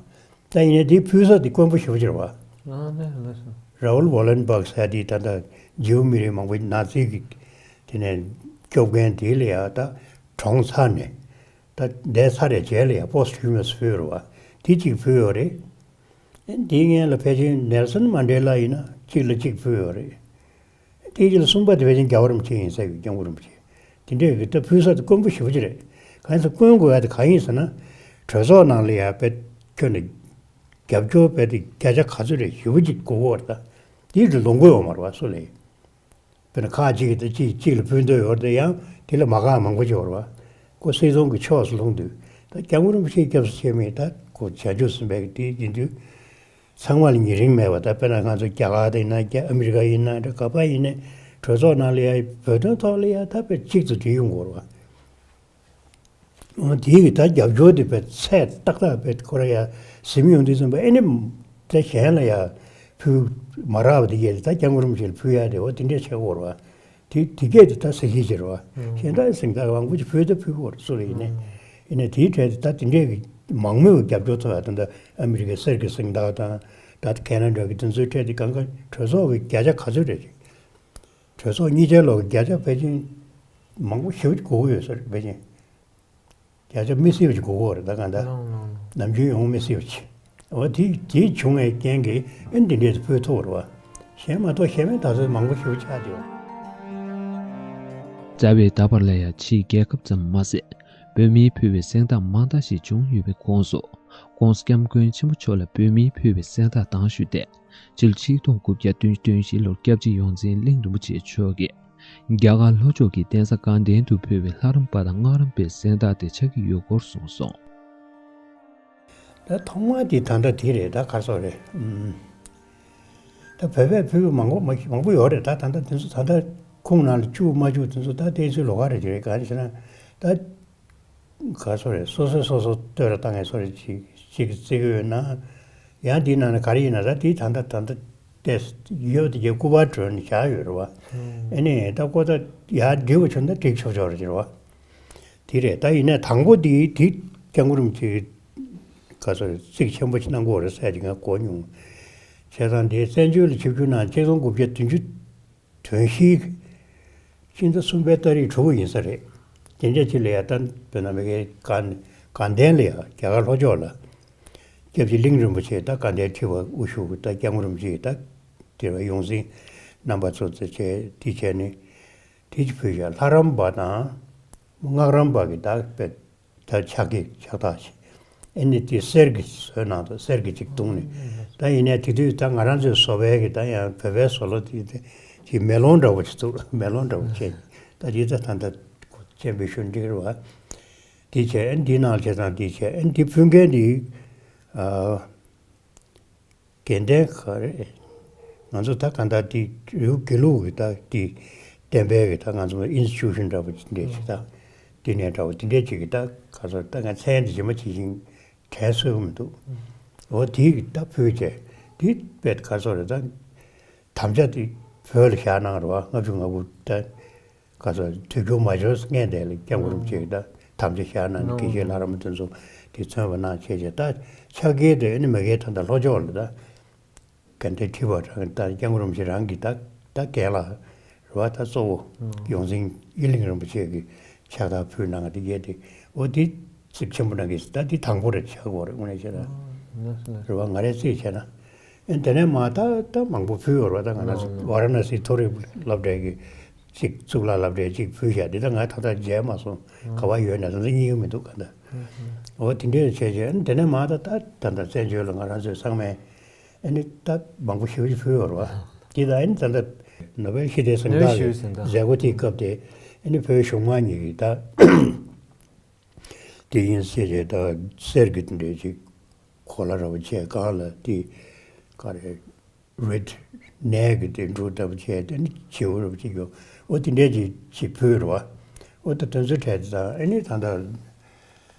ད་ཡིན་ནའི་དེའི་ཕུལ་ས་དེ་དཀོན་པོ་ཞེ་པོ་ཅིག་རེད་བ། ཨ་ལས་ལས་སོ། ར་ཨུལ་ཝོ་ལན་སྦག་ཟེར་དེ་ད་ལྟ་ཇིའུ་མི་རིགས་མང་པོ་ནཱ་ཛི་གི་དེ་ནས་སྐྱོབ་མཁན་དེ་ལ་ཡང་ད་གྲོངས་ཚར་ནས་ད་འདས་ཚར་རེད་རྗེས་ལ་ཡང་པོ་སི་ཊི་ཧུ་མ་སི་ཕུལ་རེད་བ། དེ་གཅིག་ཕུལ་ཡོད་རེད། དེའི་སྔོན་ལ་ཕལ་ཆེར་ནེལ་སོན་མན་ཌེ་ལ་ཡིན་ན་གཅིག་ལ་གཅིག་ཕུལ་ཡོད་རེད། དེའི་རྗེས་ལ་གསུམ་པ་དེ་ཕལ་ཆེར་རྒྱལ་བ་རིན་པོ་ཆེ་ཡིན་ཟེར་གི་སྐྱབས་མགོན་རིན་པོ་ཆེ། དེ་འདྲས་གི་ད་ཕུལ་ས་དེ་དཀོན་པོ་ཞེ་པོ་ཅིག་རེད། གང་ཡིན་ཟེར་དཀོན་དགོས་ཡ་དེ་གང་ཡིན་ཟེར་ན། གྲོས་ཚོགས་ནང་ལ་ཡ་དཔེ་ཁྱོན་ནས་རྒྱབ་སྐྱོར་དཔེ་དེ་བརྒྱ་ཆ་ག་ཚོད་རེད་ཞེ་པོ་ཅིག་དགོས་ཀྱི་ཡོད་རེད་ད། དེའི་རིགས་ལོངས་སྐུ་ཡོད་མ་རེད་བ་སུ་ལ་ཡིན། དཔེར་ན་ཁག་གཅིག་གིས་ད་གཅིག་གཅིག་ལ་ཕུལ་འདོད་ཡོད་རེད་དེ་ཡང་དེ་ལ་མ་ཁག་མང་པོ་ཅིག་ཡོད་རེད་བ། ཁོ་སྲིད་ཚོང་གི་ཕྱོགས་སུ་ལྷུང་དུས་ད་སྐྱབས་མགོན་རིན་པོ་ཆེའི་སྐྱབས་སུ་མཆི་མི་ད་ཁོ་བྱང་ཆུབ་སེམས་དཔའི་དེ་ཡིན་དུས། ཚང་མ་ལ་ཉེ་རིང་མེད་པ་ད་དཔེར་ན་ང་ཚོ་རྒྱ་གར་དེ་ཡིན་ན་རྒྱ་ཨ་མི་རི་ཀ་ཡིན་ན་འདྲ་ག་པར་ཡིན་ནའི་གྲོས་ཚོགས་ནང་ལ་ཡ་བོད་དོན་ཐོག་ལ་ཡ་ད་དཔེ་གཅིག་ཏུ་སྒྲིལ་ཡོང་དགོས་རེད་བ། འོ་དེའི་གི་ད་རྒྱབ་སྐྱོར་དེ་དཔེ་ཚད་ཏག་ཏག་དཔེ་ཁོ་ར་ཡ་ཟིན་ཡོང་དུས་ཙམ་པ་ཨེ་ནི་ད་གཞན་ལ་ཡ་ཕུལ་མ་རག་པ་དེ་གས་ད་སྐྱབས་མགོན་རིན་པོ་ཆེ་ལ་ཕུལ་ཡ་དེ་འོ་དེ་འདྲས་བྱེད་དགོས་རེད་བ། དེ་དེ་སྐད་དེ་ད་ཟེར་གྱི་ཅི་རེད་བ། གཞན་དག་གཟེངས་རྟགས་མང་པོ་ཅིག་ཕུལ་ད་ཕུལ་གི་ཡོད་རེད་སུ་རེད་ཡིན་ནའི། ཡིན་ནའི་དེའི་གྲས་དེ་ད་དེ་འདྲས་ཀྱི་མང་མོས་ཀྱི་རྒྱབ་སྐྱོར་ཐོབ་ཡ་ད་ལྟ་ཨ་མི་རི་ཀའི་གསེར་གྱི་གཟེངས་རྟགས་དང་ད་ཁེ་ན་ཌ་གི་དེ་ཚོའི་གྲས་དེ་གང་ག་གྲོས་ཚོགས་ཀྱི་བརྒྱ་ཆ་ག་ཚོད་རེད་ཅིག་གྲོས་ཚོགས་གཉིས་ཆའི་ལོག་གི་བརྒྱ་ཆ་ཕལ་ཆེར་མང་པོ་ཞེ་པོ་ཅིག་དགོས་ཀྱི་ཡོད་ས་རེད་ཕལ་ཆེར། བརྒྱ་ཆ་མི་སྲིད་པ་ཅིག་དགོས་ཀྱི་ཡོད་རེད་ད་གང་ལྟར། ལོང་ལོང་ལོང་། ནམ་རྒྱུན་ཡོང་མི་སྲིད་པ་ཅིག་འོ་དེ་དེ་བྱུང་བའི་རྐྱེན་གྱིས་ཨེ་འདི་འདྲས་དུ་ཕུལ་ཐུབ་པ་རེད་བ། གཞན་མ་གཏོགས་གཞན་པའི་དག་ས་མང་པོ་ཞེ་པོ་ཆགས་བསྡད་ཡོད། རྩ་བའི་ད་བར་ལ་ཡང་ཕྱིའི་རྒྱལ་ཁབ་ཙམ་མ་ཟད། བོད་མིའི་ཕུལ་བའི་གཟེངས་རྟགས་མང་དག་ཞིག་བྱུང་ཡོད་པའི་ཁོངས་སུ། ྋགོང་ས་ྋསྐྱབས་མགོན་ཆེན་པོ་མཆོག་ལ་བོད་མིའི་ཕུལ་བའི་གཟེངས་རྟགས་དང་ཞུས་ཏེ། སྤྱི་ལོ་ཆིག་སྟོང་དགུ་བརྒྱ་བདུན་ཅུ་དོན་བཞི་ལོར་སྐྱབས་རྗེ་ཡོངས་འཛིན་གླིང་རིན་པོ་ཆེ་མཆོག་གིས་རྒྱ་གར་ལྷོ་ཕྱོགས་ཀྱི་གདན་ས་དགའ་ལྡན་དུ་ཕུལ་བའི་ལྷ་རམས་པ་དང་སྔགས་རམས་པའི་གཟེངས་རྟགས་དེ་ཆགས་ཀྱི་ཡོད་སྐོར་གསུངས་སོང་། ད་ཐོག་མ་དེ་ད་ལྟ་དེ་རེད་ད་ག་རེ་ཟེར་དགོས་རེད། ཨུམ། ད་བོད་པས་ཕུལ་བ་མང་པོ་མང་པོ་ཡོད་རེད་ད་ད་ལྟ་དེ་ཚོ་ད་ལྟ་ཁུངས་ནང་ལ་བཅུག་མ་བཅུག་དེ་ཚོ་ད་དེ་ཚོའི་ལོགས་ཀ་རེད་དེ་རེད་ག་རེ་ཟེར་ན་ད། ག་རེ་ཟེར་དགོས་རེད་སོ་སོས་སོ་སོ་བསྟོད་ར་བཏང་ཡས་སོ་རེད་ཅིག་ཅིག་བརྩི་གི་ཡོད་ན། ཡང་དེའི་ནང་ནས་ག་རེ་ཡིན་ན་ད་དེའི་ད་ལྟ་ད་ལྟ་བལྟས་ཡོད་དེ་རྒྱ་སྐུ་པར་བྲོས་ནས་བཞག་ཡོད་རེད་བ། ཨེ་ནས་ད་ཀོ་ད་ཡར་འབྲི་བ་བྱུང་ན་འགྲིག་ཆོག་ཆོག་རེད་ཟེར་བ། དེ་རེད་ད་ཡིན་ནའི་དང་པོ་དེ་དེ་སྐྱབས་མགོན་རིན་པོ་ཆེ་ག་རེ་ཟེར་དགོས་རེད་ཚིག་ཆེན་པོ་ཞིག་གནང་གི་ཡོད་རེད་ཟེར་གྱི་ང་གོ་མྱོང་། བྱས་ཙང་དེ་བཙན་བྱོལ་ལ་ཆིབས་བསྒྱུར་གནང་ཆིག་སྟོང་དགུ་བརྒྱ་བདུན་ཅུ་དོན་བཞིའི་ཕྱི་ཟླ་གསུམ་པའི་ཏ་རིག་དྲུག་ཡིན་ས་རེད། དེ་འདྲ་ཅིག་ལ་ཡ་ད་བོད་ནང་མི་སྒེར་སྒར་ནས་ དགའ་ལྡན་ལ་ཡང་རྒྱ་གར་ལྷོ་ཕྱོགས་ལ་སྐྱབས་རྗེ་གླིང་རིན་པོ་ཆེ་ད་དགའ་ལྡན་ཁྲི་པ་དབུ་བཞུགས་ད་སྐྱབས་མགོན་རིན་པོ་ཆེ་ད་དེ་བ་ཡོངས་འཛིན་རྣམ་པ་ཚོ་ཚོ་བྱས་དེ་བྱས་ནས་དེ་ཅི་ཕུལ་བཞག་ལྷ་རམས་པ་དང་སྔགས་རམས་པ་གི་ད་དཔེ་ད་ཕྱག་གི་ཕྱག་རྟགས་ཤིག་ཨེ་ནི་དེ་གསེར་གྱི་བཟོས་གནང་འདུག་གསེར་གྱི་ཅིག་བརྡུངས་ནས་ད་ཡིན་ནའི་དེ་དུས་ད་ང་རང་ཚོའི་བཟོ་པའི་གི་ད་ཡང་བོད་པའི་བཟོ་ལོ་དེ་དེ་ཅིག་མེ་ལོང་འདྲ་བོ་ཅིག་འདུག་མེ་ལོང་འདྲ་བོ་བྱས་ད་དེ་ད་ད་ད་ཆེན་པོའི་ཤུལ་འགྲིག་རེད་བ། དེ་བྱས་ཨེ་འདི་ནང་བྱས་དང་དེ་བྱས་ཨེ་འདི་ཕུལ་མཁན་འདི་ཨ། དགེ་ལྡན་ག་རེ། ང་ཚོ་ད་ག་འདྲ་དེ་རི་བོ་དགེ་ལུགས་ཀྱི་ད་དེ་བསྟན་པའི་གི་ད་ང་ཚོ་ཨིན་སི་ཊི་ཊུ་ཤན་འདྲ་པོ་དེ་འདྲས་ཅིག་ད་དེ་ནས་འདྲ་པོ་དེ་འདྲས་ཅིག་གི་ད་ག་ཚོད་ད་ང་མཚན་དེ་ཇི་མ་ཇི་བཞིན་དྲན་སོས་མི་འདུག་འོ་དེ་གི་ད་ཕུལ་བྱས་དེ་དཔེ་ག་ཚོད་རེད་ད་དམ་བཅའ་དེ་བོད་ལ་བཞག་གནང་རེད་བ་ལྔ་བཅུ་ང་དགུ་ད། ག་ཚོད་དུས་འགྱུར་མ་འབྱོར་སྔས་དེ་ལ་སྐྱབས་མགོན་རིན་པོ་ཆེ་གི་ད་དམ་བཅའ་བཞག་གནང་ནས་དགེ་བཤེས་ལྷ་རམས་དེ་ཚོ་དེ་མཚོན་པ་གནང་བྱས་བྱས་ད་ཕྱག་འཁྱེར་དེ་ཨ་ནི་མ་གིའི་ད་ལྟ་ལྷོ་ཕྱོགས་ལ་ད་དགའ་ལྡན་ཁྲི་པ་རང་ད་སྐྱབས་མགོན་རིན་པོ་ཆེ་རང་གི་ད་ད་རྒན་ལགས་རེད་བ་ད་གཙོ་བོ་ཡོངས་འཛིན་དབྱི་ལིང་རིན་པོ་ཆེ་གི་ཕྱག་རྟགས་ཕུལ་གནང་གི་དེ་གས་དེ་འོ་དེ་ཚིག་ཆེན་པོ་གནང་གི་ད་དེ་དང་པོ་རེད་ཆགས་ཀྱི་ཡོད་རེད་དངོས་གནས་བྱས་ན་རེད་བ་ང་རའི་རྩིས་བྱས་ན་ཨ་ནི་དེ་ནས་མ་ད་ད་མང་པོ་ཕུལ་ཡོད་རེད་བ་ད་ང་རང་ཚོ་ཝ་ར་ཎ་སི་མཐོ་རིམ་སློབ་གྲྭའི་གི་གཅིག་གཙུག་ལག་སློབ་གྲྭའི་གཅིག་ཕུལ་བཞག་འདི་ལྟར་ང་ད་ལྟ་མཇལ་མ་སོང་ག་བ་ཡོད་ན་ད་ལྟ་རྙེད་ཀྱི་མི་འདུག་ག་འདི། འོ་དེ་འདྲས་བྱས་བྱས་ཨ་ནི་དེ་ནས་མ་ད་ད་ད་ལྟ་བཙན་བྱོལ་ལ་ང་རང་ཚོའི་ཚང་མས་ཨ་ནི་ད་མང་པོ་ཞེ་པོ་ཅིག་ཕུལ་ཡོད་རེད་བ། འདི་ལ་ཨ་ནི་ད་ལྟ་ནོ་བེལ་ཞི་བདེའི་གཟེངས་ནོ་བེལ་ཞི་བདེའི་གཟེངས་རྟགས་མཛད་སྒོ་དེའི་སྐབས་དེ་ཨ་ནི་བོད་གཞུང་མང་གཉིས་ཀྱིས་ད། དེ་ཡིན་ཟེར་བྱས་ད་གསེར་གྱི་དེ་འདྲའི་ཅིག་གོ་ལ་ར་བ་བྱས་སྒང་ལ་དེ་ག་རེ་རེད་ནས་ཀྱི་དེ་འབྲུ་ལྟ་བུ་བྱས་དེ་ནི་བྱེའུ་ར་བ་ཅིག་ཡོད་འོ་དེ་འདྲའི་ཅིག་ཅིག་ཕུལ་ར་བ་འོ་ད་དེ་ཚོ་འཕྲད་དེ་དང་ཨ་ནི་ད་ལྟ་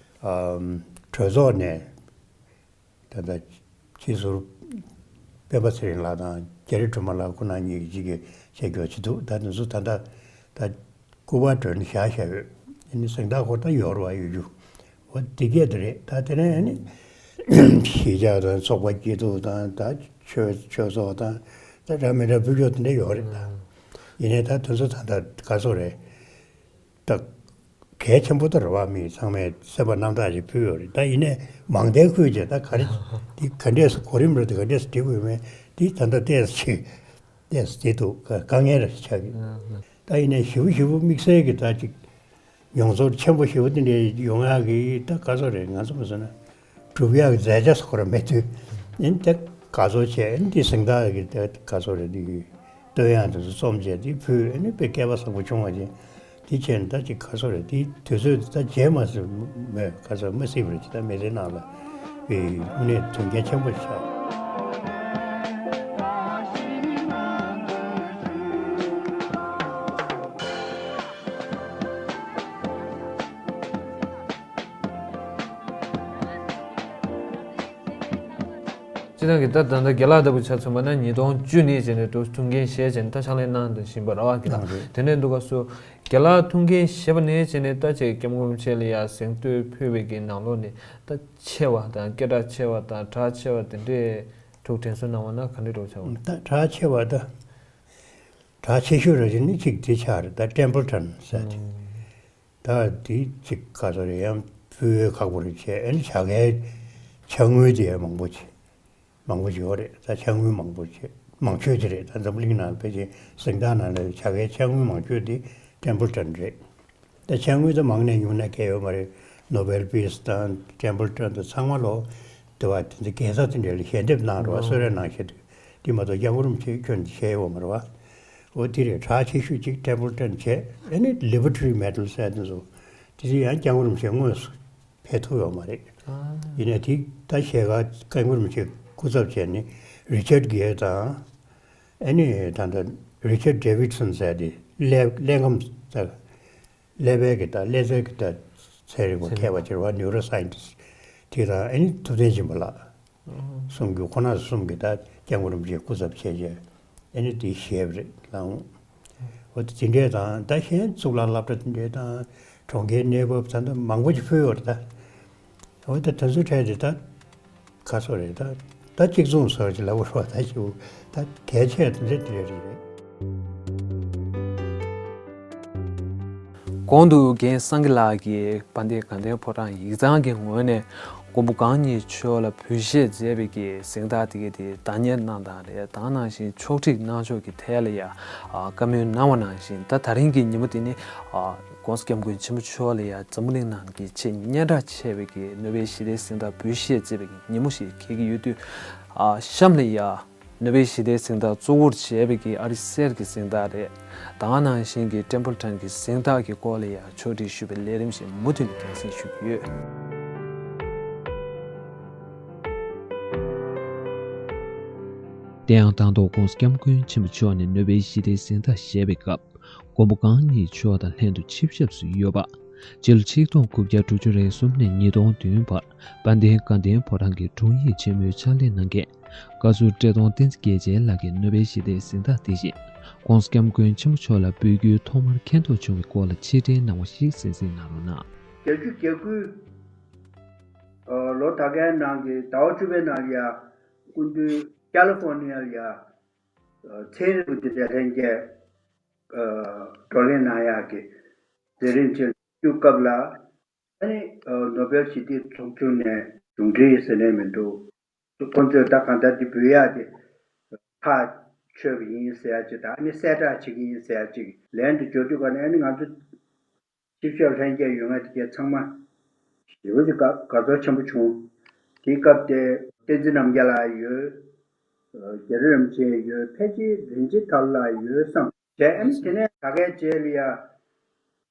གྲོས་ཚོགས་ནས། ད་ལྟ་སྤྱི་ཟུར་སྤེན་པ་ཚེ་རིང་ལགས་དང་རྒྱ་རི་སྒྲོལ་མ་ལགས་ཁོ་ན་གཉིས་ཀྱིས་གཅིག་གིས་བཤད་རྒྱུ་བྱེད་འདུག་ད་དེ་ཚོ་ད་ལྟ་ད་སྐུ་པར་སྒྲོན་བཞག་བཞག་ཡོད་ཨ་ནི་གཟེངས་རྟགས་ཁོ་ད་ཡོད་རེད་བ་ཡོད་རྒྱུ་འོ་དེ་སྐད་དུ་རེད་ད་དེ་ནས་ཨ་ནི་གཞིས་ཆགས་དང་ཚོགས་པ་སྐྱིད་སྡུག་དང་ད་ཆོས་ཆོས་ཚོགས་དང་ད་འདྲ་མི་འདྲ་ཕུལ་རྒྱུ་དེ་འདྲ་ཡོད་རེད་ད་ཡིན་ནའི་ད་དེ་ཚོ་ད་ལྟ་ག་ཚོད་རེད། ད་གལ་ཆེན་པོ་ད་རེད་བ་མི་ཚང་མས་སེམས་པ་རྣམ་དག་ཅིག་ཕུལ་ཡོད་རེད་ད་ཡིན་ནའི་མང་བརྡལ་ཁུལ་བྱས་ད་ག་རེ་འདི་ག་འདྲས་སུ་གོ་རིམ་རེད་དེ་ག་འདྲས་སུ་འགྲིག་དགོས་མེད་འདི་ད་ལྟ་ཏོག་ཙམ་ཅིག་ཏོག་ཙམ་འདི་འདུག་དཀའ་ངལ་རེ་ཆགས་ཀྱི་ད་ཡིན་ནའི་ཞེ་པོ་ཞེ་པོ་དམིགས་བསལ་གྱི་ད་ཅིག་མྱོང་ཚོར་ཆེན་པོ་ཞེ་པོ་འདི་འདྲས་ཡོང་ཡག་གི་ད་ག་ཚོད་རེད་ང་ཚོ་མ་སོང་ན་སྒྲུབ་ཡག་གི་མཛད་རྗེས་སུ་ཁོ་རང་མེད་དུས་ཨིན་ད་ག་ཚོད་བྱས་ཨིན་འདི་གཟེངས་རྟགས་ཀྱི་ད་ག་ཚོད་རེད་འདི་གི། བསྟོད་དབྱངས་དེ་ཚོ་རྩོམ་བྱས་དེ་ཕུལ་ཨ་ནི་དཔེ་སྐལ་པ་བཟང་པོ་བྱུང་བ་ཅན་དེ་བྱས་ནས་ད་ཅིག་ག་ཚོད་རེད་དེ་དུས་ཚོད་ད་རྗེས་མ་སོང་མོད་ག་ཚོད་མ་སྲིད་པ་རེད་ཅི་ད་མི་ཚེ་ནང་ལ་དངོས་གནས་དོན་རྐྱེན་ཆེན་པོ་ཆགས། སྤྱིར་བཏང་གི་ད་ད་ལྟ་རྒན་ལགས་ལྟ་བུ་ཆ་མཚོན་པ་ན་ཉིས་སྟོང་བཅུ་ནས་བྱས་ནས་འདུག་ཐུགས་འགན་བཞེས་བྱས་ནས་ད་ཕྱག་ལས་གནང་བཞིན་པ་རེད་བ་རྒན་ལགས་དེ་ནས་འདུག་ག་སུ་རྒན་ལགས་ཐུགས་འགན་བཞེས་པ་ནས་བྱས་ནས་ད་ཅིག་སྐྱབས་མགོན་རིན་པོ་ཆེ་ལ་ཡ་གཟེངས་བསྟོད་ཕུལ་བའི་གི་ནང་ལོགས་ནས་ད་ཆེ་བ་དང་སྐད་གྲགས་ཆེ་བ་དང་གྲགས་ཆེ་བ་དེ་འདྲས་ཐུགས་དྲན་གསོ་གནང་བ་ན་ག་འདྲས་འདྲ་བོ་ཆགས་འོང་། ད་གྲགས་ཆེ་བ་ད་གྲགས་ཆེ་ཤོས་ར་ཅིག་ནི་གཅིག་དེ་ཆགས་རེད་ད་ཊེམ་པལ་ཊོན་ཟེར་ཏེ། ད་དེ་གཅིག་ག་ཚོད་རེད་ཡང་ཕུལ་ཡོད་ཁག་པོ་རེད་བྱས་ཨ་ནི་བྱ་དགའི་ཕྱག་དངུལ་དེ་ཡང་མང་པོ་ཅིག་མང་པོ་ཅིག་ཡོད་རེད་ད་ཕྱག་དངུལ་མང་པོ་ཅིག་མང་ཤོས་ཅིག་རེད་ད་འཛམ་བུ་གླིང་ནང་ཕལ་ཆེར་གཟེངས་རྟགས་ནང་ལ་བྱ་དགའི་ཕྱག་དངུལ་མང་ཤོས་དེ་ཊེམ་པལ་ཊོན་རེད་ད་ཕྱག་དངུལ་ད་མང་ནས་ཉུང་ན་གལ་ཡོད་མ་རེད་ནོ་བེལ་པིས་དང་ཊེམ་པལ་ཊོན་དང་ཚང་མ་ལོ་དེ་བ་དེ་ཚོ་རྒྱལ་ས་དེ་འདྲ་ལ་ཞལ་འདེབས་གནང་རེད་བ་གསོལ་རས་གནང་བཞིན་དུ་དེ་མ་གཏོགས་སྐྱབས་མགོན་རིན་པོ་ཆེ་ཁྱོན་ནས་བྱས་ཡོད་མ་རེད་བ། འོ་དེ་རེད་གྲགས་ཆེ་ཤོས་གཅིག་ཊེམ་པལ་ཊོན་བྱས་ཨ་ནི་ལི་བར་ཊི་རི་མེ་ཌལ་ཟེར་དེ་ཚོ་དེ་ཚོ་ཡང་སྐྱབས་མགོན་རིན་པོ་ཆེ་དངོས་སུ་ཕེབས་ཐུབ་ཡོད་མ་རེད། ཡིན་ནའི་དེ་ད་ཞལ་ཁ་སྐྱབས་མགོན་རིན་པོ་ཆེ་སྐུ་ཚབ་བྱས་ནས་རི་ཆར་གྷེ་དང་ཨ་ནི་ད་ལྟ་རི་ཆར་ཌེ་བིད་སོན་ཟེར་དེ་ཀླད་ཀླད་ཁམས་ཀླད་པའི་གི་ད་ཀླད་རྩའི་གི་ད་ཚན་རིག་པ་མཁས་པ་ཅིག་རེད་བ་ནིའུ་རོ་སའེན་ཊིསི་ཊི་དེ་དང་ཨ་ནི་ཐུབ་བསྟན་སྦྱིན་པ་ལགས། གསུམ་གྱི་ཁོ་ན་གསུམ་གྱི་ད་སྐྱབས་མགོན་རིན་པོ་ཆེ་སྐུ་ཚབ་བྱས་རྗེས་ཨ་ནི་དེ་བཞེས་པ་རེད་ལགས། འོ་དེ་འདྲས་དང་ད་གཞན་གཙུག་ལག་སློབ་གྲྭ་དེ་འདྲས་དང་གྲོང་ཁྱེར་གནས་བབ་ད་ལྟ་མང་པོ་ཅིག་ཕུལ་ཡོད་རེད་ད། འོ་ད་དེ་ཚོའི་གྲས་དེ་ད་ག་སོ་རེད་ད་ད་གཅིག་མཚུངས་སོ་ཅིག་ལབ་དགོས་རེད་བ་ད་ཞུ་ད་གལ་ཆེ་དེ་འདྲས་དེ་འདྲས་རེད། གོང་དུ་རྒན་སངས་རྒྱས་ལགས་ཀྱིས་དཔལ་ལྡན་དགའ་ལྡན་ཕོ་བྲང་ཡིག་ཚང་གི་ངོས་ནས་མགོན་པོ་གང་ཉིད་མཆོག་ལ་འབུལ་བཞེས་མཛད་པའི་གི་གཟེངས་རྟགས་དེ་གའི་དེ་བདག་གཉེར་གནང་སྟངས་རེད། ད་ག་ནང་བཞིན་ཕྱོགས་སྒྲིག་གནང་ཕྱོགས་ཀྱི་ཐད་ལ་ཡང་བཀའ་མོལ་གནང་བ་ནང་བཞིན། ད་ད་རིང་གི་ཉིན་མོ་དེ་ནི་༸གོང་ས་༸སྐྱབས་མགོན་ཆེན་པོ་མཆོག་ལ་ཡང་འཛམ་བུ་གླིང་ནང་གི་ཆེས་སྙན་གྲགས་ཆེ་བའི་གི་ནོ་བེལ་ཞི་བདེའི་གཟེངས་རྟགས་འབུལ་བཞེས་མཛད་པའི་གི་ཉིན་མོ་ཞིག་འཁེལ་གྱི་ཡོད་དུས། གཤམ་ལ་ཡང་ནོ་བེལ་ཞི་བདེའི་གཟེངས་རྟགས་གཙོ་བོར་བྱས་པའི་གི་ཨ་རི་གསེར་གྱི་གཟེངས་རྟགས་རེད། ད་ག་ནང་བཞིན་གྱི་ཊེམ་པལ་ཊོན་གྱི་གཟེངས་རྟགས་ཀྱི་སྐོར་ལ་ཡང་ཕྱོགས་སྒྲིག་ཞུས་པའི་ལས་རིམ་ཞིག་མུ་མཐུད་ནས་རྒྱང་སྲིང་ཞུ་གི་ཡོད། དེ་ཡང་དང་ཐོག་༸གོང་ས་༸སྐྱབས་མགོན་ཆེན་པོ་མཆོག་ནས་ནོ་བེལ་ཞི་བདེའི་གཟེངས་རྟགས་བཞེས་པའི་སྐབས། མགོན་པོ་གང་ཉིད་མཆོག་དང་ལྷན་དུ་ཆིབས་ཞབས་སུ་ཡོད་པ། སྤྱི་ལོ་ཆིག་སྟོང་དགུ་བརྒྱ་དྲུག་ཅུ་རེ་གསུམ་ནས་ཉིས་སྟོང་བདུན་བར་དཔལ་ལྡན་དགའ་ལྡན་ཕོ་བྲང་གི་དྲུང་ཡིག་ཆེན་མོའི་ཕྱག་ལས་གནང་མཁན། བཀའ་ཟུར་བཀྲས་མཐོང་བསྟན་འཛིན་རྒྱལ་མཚན་ལགས་ཀྱིས་ནོ་བེལ་ཞི་བདེའི་གཟེངས་རྟགས་དེ་བཞིན་༸གོང་ས་༸སྐྱབས་མགོན་ཆེན་པོ་མཆོག་ལ་འབུལ་རྒྱུའི་ཐོག་མར་མཁྱེན་རྟོགས་བྱུང་བའི་སྐོར་ལ་ཕྱིར་དྲན་གནང་བ་ཞིག་གསན་གཟིགས་གནང་རོགས་གནང་། བརྒྱད་ཅུ་གྱ་དགུ་ལོ་ད་གའི་ནང་གི་ཟླ་བ་བཅུ་པའི་ནང་ལ་ཡ་སྐུ་མདུན་ཀ་ལི་ཧྥོ་ནི་ཡ་ལ་ཡ་ཚན་རིག་པ་དེ་འདྲ་ལྷན་རྒྱས་བགྲོ་གླེང་གནང་ཡག་གི་མཛད་རིམ་ཅིག་བསྐྱོད་སྐབས་ལ། ཨ་ནི་ནོ་བེལ་ཞི་བདེའི་ཚོགས་ཆུང་ནས་གཞུང་འབྲེལ་ཟེར་ནས་མི་འདུག་ཁོང་ཚོས་ད་གང་ལྟར་འདི་འབུལ་ཡག་དེ་ཐག་ཆོད་པ་ཡིན་ཟེར་ཡག་ཅིག་དང་། ཨ་ནི་གསལ་བསྒྲགས་བྱེད་ཀྱི་ཡིན་ཟེར་ཡག་ཅིག་ལན་དུ་འབྱོར་དུས་ག་ནས། ཨ་ནི་ང་ཚོ་ཆིབས་ཞབས་ལྷན་རྒྱས་ཡོད་མཁན་དེ་གས་ཚང་མ་ཞེ་པོ་ཅིག་དགའ་དགའ་ཚོར་ཆེན་པོ་བྱུང་། དེའི་སྐབས་དེ་བསྟན་འཛིན་རྣམ་རྒྱལ་ལགས་ཡོད། རྒྱ་རི་རིན་པོ་ཆེ་ཡོད། ཕལ་ཆེར་རིན་ཆེན་ཐར་ལགས་ཡོད་བསམ་བྱས། ཨ་ནི་དེ་ནས་ད་གའི་རྗེས་ལ་ཡ་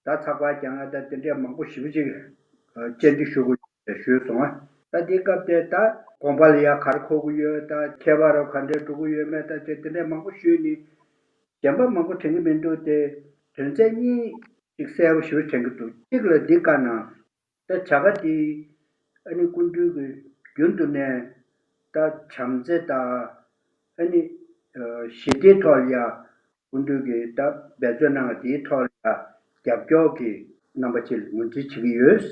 ད་ཚགས་པར་རྒྱག་ཡག་ད་དེ་འདྲས་མང་པོ་ཞེ་པོ་ཅིག་བཅར་འདྲི་ཞུ་དགོས་ཞུས་སོང་ང་། ད་དེའི་སྐབས་དེ་ད་དགོངས་པ་ལ་ཡ་ག་རེ་འཁོར་གྱི་ཡོད། ད་ཁྱད་པར་རོ་ག་འདྲས་འགྲོ་གི་ཡོད་མེད། ད་དེ་དེ་འདྲས་མང་པོ་ཞུས་ནས་གཞན་པ་མང་པོ་དྲན་གྱི་མི་འདུག་སྟེ། དོན་ཚན་གཉིས་ཅིག་གསལ་པོ་ཞེ་པོ་དྲན་གྱི་འདུག་གཅིག་ལ་འདི་བཀའ་གནང་། ད་བྱ་དགའ་འདི་ཨ་ནི་སྐུ་མདུན་གྱིས་རྒྱུན་དུ་ནས་ད་བྱམས་བརྩེ་དང་། ཨ་ནི་ཞི་བདེའི་ཐོག་ལ་ཡ་སྐུ་མདུན་གྱིས་ད་འབད་བརྩོན་གནང་བ་དེའི་ཐོག་ལ་ཡ་རྒྱབ་སྐྱོར་གྱི་རྣམ་པ་ཅིག་ངོས་འཛིན་བྱེད་ཀྱི་ཡོད་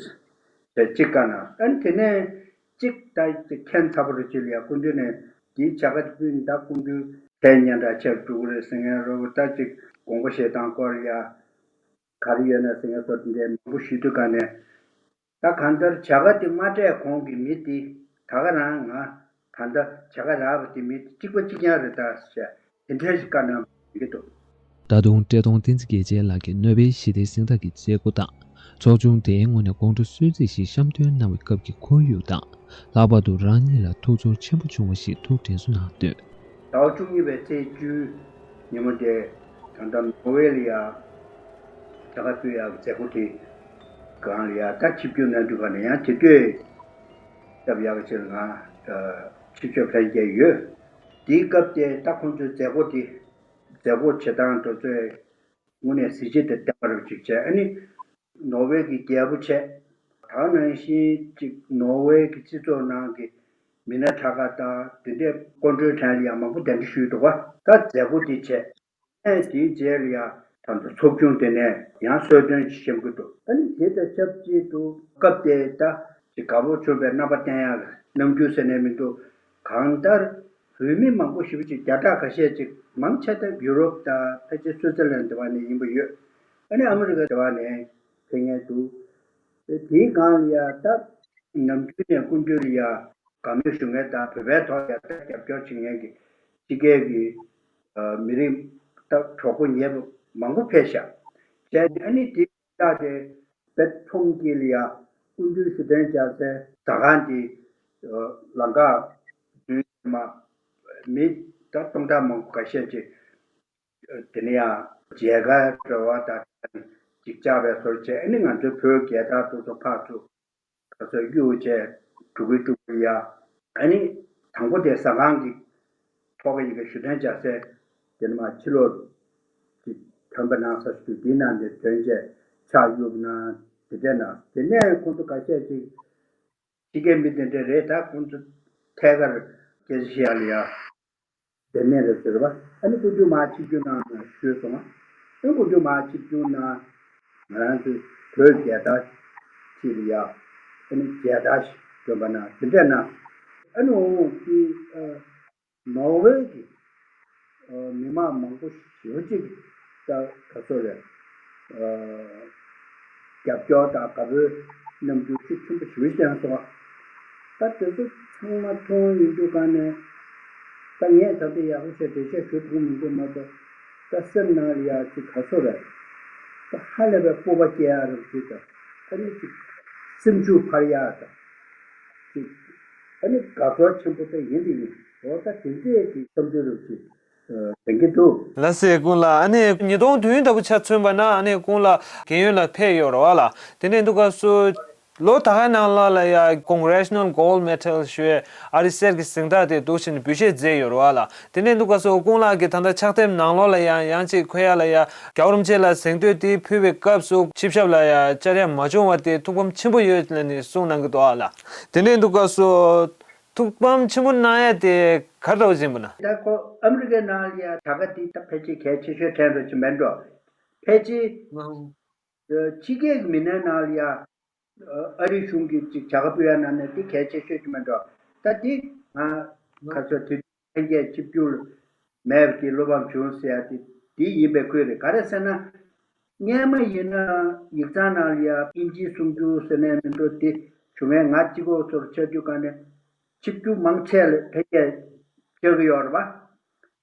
ཟེར་གཅིག་བཀའ་གནང་། ཨ་ནི་དེ་ནས་གཅིག་ད་ཅིག་ཁྱད་མཚར་པོ་རུ་ཅིག་ལ་ཡ་སྐུ་མདུན་ནས་འདིའི་བྱ་དགའ་འདི་ཕུལ་ནས་ད་སྐུ་མདུན་ཚད་སྙན་གྲགས་ཆེ་རུ་འགྲོ་གི་རེད་ཟེར་མཁན་རོ། ད་ཅིག་དགོངས་པ་བཞེས་སྟངས་སྐོར་ལ་ཡ་ག་རེ་ཡོད་ན་ཟེར་མཁན་སོགས་དེ་འདྲའི་མང་པོ་ཞུས་དུས་ག་ནས། ད་གང་ལྟར་བྱ་དགའ་དེ་མ་སྤྲད་གོང་གི་མི་དེ་ད་ག་རང་ང་ད་ལྟ་བྱ་དགའ་རག་པ་དེ་མི་དེ་གཅིག་པ་གཅིག་རྐྱང་རེད་ད་ཟེར་དེ་འདྲ་ཞིག་བཀའ་གནང་ཡོད་འདུག་ད་དུང་བཀྲས་མཐོང་བསྟན་འཛིན་རྒྱལ་མཚན་ལགས་ཀྱིས་ནོ་བེལ་ཞི་བདེའི་གཟེངས་རྟགས་ཀྱི་མཛད་སྒོ་དང་། ཚོགས་ཆུང་དེའི་ངོས་ནས་དགོང་དྲོ་གསོལ་ཚིགས་ཤིག་བཤམས་སྟོན་གནང་བའི་སྐབས་ཀྱི་ཁོར་ཡུག་དང་། ལྷག་པར་དུ་རང་ཉིད་ལ་ཐུགས་ཚོར་ཆེན་པོ་བྱུང་བ་ཞིག་ཐུགས་དྲན་གསོ་གནང་དོན། ཟླ་བ་བཅུ་གཉིས་པའི་ཚེས་བཅུ་ཉིན་མོ་དེ་ད་ལྟ་ནོར་ཝེ་ལ་ཡ་བྱ་དགའ་ཕུལ་ཡག་གི་མཛད་སྒོ་དེ་སྒང་ལ་ཡ་ད་ཆིབས་བསྒྱུར་གནང་དུས་ག་ནས་ཡང་དེ་དུས་སྐབས་ཡག་གི་ཕྱིར་ང་ཆིབས་ཞབས་ལྷན་རྒྱས་ཡོད། དེའི་སྐབས་དེ་ད་ཁོང་ཚོའི་མཛད་སྒོ་དེ་མཛད་སྒོ་བྱེད་སྟངས་དེ་ཚོས་དངོས་གནས་གཟི་བརྗིད་དང་ལྡན་པ་རུ་ཅིག་བྱས། ཨ་ནི་ནོར་ཝེ་གི་རྒྱལ་པོ་བྱས། ད་ནང་བཞིན་ཅིག་ནོར་ཝེ་གི་སྤྱི་ཚོགས་ནང་གི་མི་སྣ་དྲག་ཁག་དང་དེ་འདྲའི་སྐུ་མགྲོན་གྲས་ལ་ཡང་མང་པོ་གདན་འདྲེན་ཞུས་འདུག་ག་ད་མཛད་སྒོ་དེ་བྱས། ཨ་ནི་དེའི་རྗེས་ལ་ཡང་ད་ལྟ་ཚོགས་ཆུང་དེ་ནས་ཡང་གསོལ་སྟོན་ཞིག་བཤམས་ཀྱི་འདུག་ཨ་ནི་དེ་དང་ཆབས་ཅིག་ཏུ་སྐབས་དེ་ད་ཅིག་དགའ་པོ་བྱུང་བའི་རྣམ་པ་བསྟན་ཡག་གི་རྣམ་འགྱུར་ཟེར་ནས་མི་འདུག་གང་ལྟར་བོད་མི་མང་པོ་ཞེ་པོ་ཅིག་བརྒྱ་ཕྲག་ཁ་ཤས་ཅིག་མང་ཆེ་ད་ཡུ་རོབ་དང་ཕལ་ཆེར་སུའི་ཙེར་ལན་དེ་བ་ནས་ཡིན་པ་ཡོད། ཨ་ནི་ཨ་མི་རི་ཀ་དེ་བ་ནས་ཕེབས་མཁན་འདུག་དེའི་སྒང་ལ་ཡ་ད་ནམ་རྒྱུན་ནས་སྐུ་མདུན་ལ་ཡ་དགའ་མོས་ཞུ་མཁན་དང་བོད་པའི་ཐོག་ཡ་ད་རྒྱབ་སྐྱོར་བྱེད་མཁན་གྱི་ཕྱི་རྒྱལ་གྱི་མི་རིགས་ད་གྲོགས་པོ་ཉེ་པོ་མང་པོ་ཕེབས་ཤག་བྱས་ནས་ཨ་ནི་དེ་ད་དེ་དཔེ་ཁྲོམ་དཀྱིལ་ལ་ཡ་སྐུ་མདུན་ཞུ་གདན་འཇགས་སའི་ཟ་ཁང་དེ་ལམ་ཁ་མདུན་མ་མི་ད་སྟོང་ཕྲག་མང་པོ་ཁ་ཤས་ཅིག་དེ་ནས་ཡང་མཇལ་ཁ་འགྲོ་བ་དང་ཅིག་བཅར་བའི་ཟུར་བྱས། ཨ་ནི་ང་ཚོའི་བོད་རྒྱལ་དར་དེ་ཚོ་ཕར་ཚུར་ག་ཚོད་གཡུག་བྱས་འགྲོ་གི་འགྲོ་གི་ཡ། ཨ་ནི་དང་པོ་དེ་ཟ་ཁང་གི་ཐོག་གི་ཡི་གེ་ཞུ་གདན་འཇགས་སའི་དེ་ནས་མར་ཕྱི་ལོགས་ཀྱི་ཐོན་པ་ནང་ས་ཞུ་དུས་དེའི་ནང་དེ་ཐོན་བྱས་ཕྱག་གཡུག་གནང་། དེ་འདྲས་གནང་། དེ་ནས་ཁོང་ཚོ་ཁ་ཤས་ཅིག་ཕྱི་རྒྱལ་མི་དེ་འདྲས་རེད། ད་ཁོང་ཚོ་ཐད་ཀར་སྐད་ཆ་བཤད་ཡག་ལ་ཡ། དེ་ནས་རེད་ཟེར་བ། ཨ་ནི་སྐུ་མདུན་མར་ཆིབས་བསྒྱུར་གནང་ཞུས་སོང་། ཨ་ནི་སྐུ་མདུན་མར་ཆིབས་བསྒྱུར་གནང་། ང་རང་ཚོའི་བོད་རྒྱལ་དར་ཅིག་ལ་ཡ། ཨ་ནི་རྒྱལ་དར་ཞིག་སྒྲོན་པ་གནང་། དེ་འདྲས་གནང་། ཨ་ནི་འོང་དེ་ཨ་ནོར་ཝེ་གི་ཨ་མི་མང་མང་པོ་ཞེ་པོ་ཅིག་ད་ག་ཚོད་རེད། ཨ་ རྒྱབ་སྐྱོར་དང་དགའ་པོའི་རྣམ་འགྱུར་ཤུགས་ཆེན་པོ་ཞེ་པོ་ཅིག་བསྟན་སོང་བ། ད་དེ་ཚོ་ཚང་མ་མཐོང་ཡོང་དུས་ག་ནས་ད་ངས་ད་ལྟ་ཡག་པོ་བྱས་འགྲེལ་བཤད་ཞུ་ཐུབ་མི་འདུག་མ་གཏོགས། ད་སེམས་ནང་ལ་ཡ་ཅིག་ག་ཚོད་རེད། ད་ཧ་ལས་པའི་སྤོབས་པ་སྐྱེ་ཡག་རེད་ཅིག་དང་། ཨ་ནི་ཅིག་སེམས་ཤུགས་འཕར་ཡག་དང་། ཅིག་ཨ་ནི་དགའ་ཚོར་ཆེན་པོ་ད་ཡིན་དེ་ཡིན། འོ་ད་དེ་འདྲས་ཀྱི་བསམ་ཚུལ་རེད་ཅིག་དྲན་གྱི་འདུག། ལགས་སེ་ཀུན་ལགས། ཨ་ནི་ཉིས་སྟོང་བདུན་ལྟ་བུ་ཆ་མཚོན་པ་ན། ཨ་ནི་ཀུན་ལགས་རྒན་ཡོལ་ལ་ཕེབས་ཡོད་རེད་བ་ལགས། དེ་ནས་འདུག་ག་སུ་ལོ་ད་གའི་ནང་ལོགས་ལ་ཡ་Congressional Gold Medal ཞུ་བའི་ཨ་རི་གསེར་གྱི་གཟེངས་རྟགས་དེ་འདུག་བྱས་ནས་འབུལ་བཞེས་མཛད་ཡོད་རེད་བ་ལགས། དེ་ནས་འདུག་ག་སུ་ཀུན་ལགས་ཀྱིས་ད་ལྟ་ཕྱག་དེབ་ནང་ལོགས་ལ་ཡང་ཡང་ཅིག་ཁོ་ཡ་ལ་ཡ་རྒྱལ་བ་རིན་པོ་ཆེ་ལ་གཟེངས་བསྟོད་དེ་ཕུལ་བའི་སྐབས་སུ་ཆིབས་ཞབས་ལ་ཡ་བཅར་ཡ་མ་བྱུང་བ་དེ་ཐུགས་ཕམ་ཆེན་པོ་ཡོད་ལབ་ནས་གསུངས་གནང་གི་འདུག་བ་ལགས། དེ་ནས་འདུག་ག་སུ། ཐུགས་ཕམ་ཆེན་པོ་གནང་ཡ་དེ་ག་རེ་འདྲ་བོ་ཡིན་པ་ན། ད་ཁོ་ཨ་མི་རི་ཀའི་ནང་ལ་ཡ་ད་ག་དེ་ད་ཕལ་ཆེར་གལ་ཆེ་ཤོས་དྲན་འགྲོ་གི་མེད་འགྲོ། ཕལ་ཆེར་ཨ་ཕྱི་རྒྱལ་གྱི་མི་སྣའི་ནང་ལ་ཡ་ཨ་རིའི་གཞུང་གིས་ཅིག་བྱ་དགའ་ཕུལ་ཡ་ནང་ནས་དེ་གལ་ཆེ་ཤོས་ཅིག་མེད་འགྲོ། ད་དེ་ང་ཁ་སང་དེ་ལྷན་རྒྱས་ཆིབས་བསྒྱུར་མེད་པ་དེ་བློ་ཕམ་བྱུང་ཟེར་ཡ་དེ་དེ་ཡིན་པའི་ཁུལ་རེད། ག་རེ་ཟེར་ན། སྔོན་མ་ཡིན་ན་ཡིག་ཚང་ནང་ལ་ཡ་དབྱིན་ཇིའི་གསུང་སྒྱུར་ཟེར་ནས་མི་འགྲོ་དེ་བྱུང་བས། ང་གཅིག་པོ་ཚོར་ཆ་རྒྱུས་ག་ནས་ཆིབས་བསྒྱུར་མང་ཆེ་ལ་ཕལ་ཆེར་བྱེད་ཀྱི་ཡོད་རེད་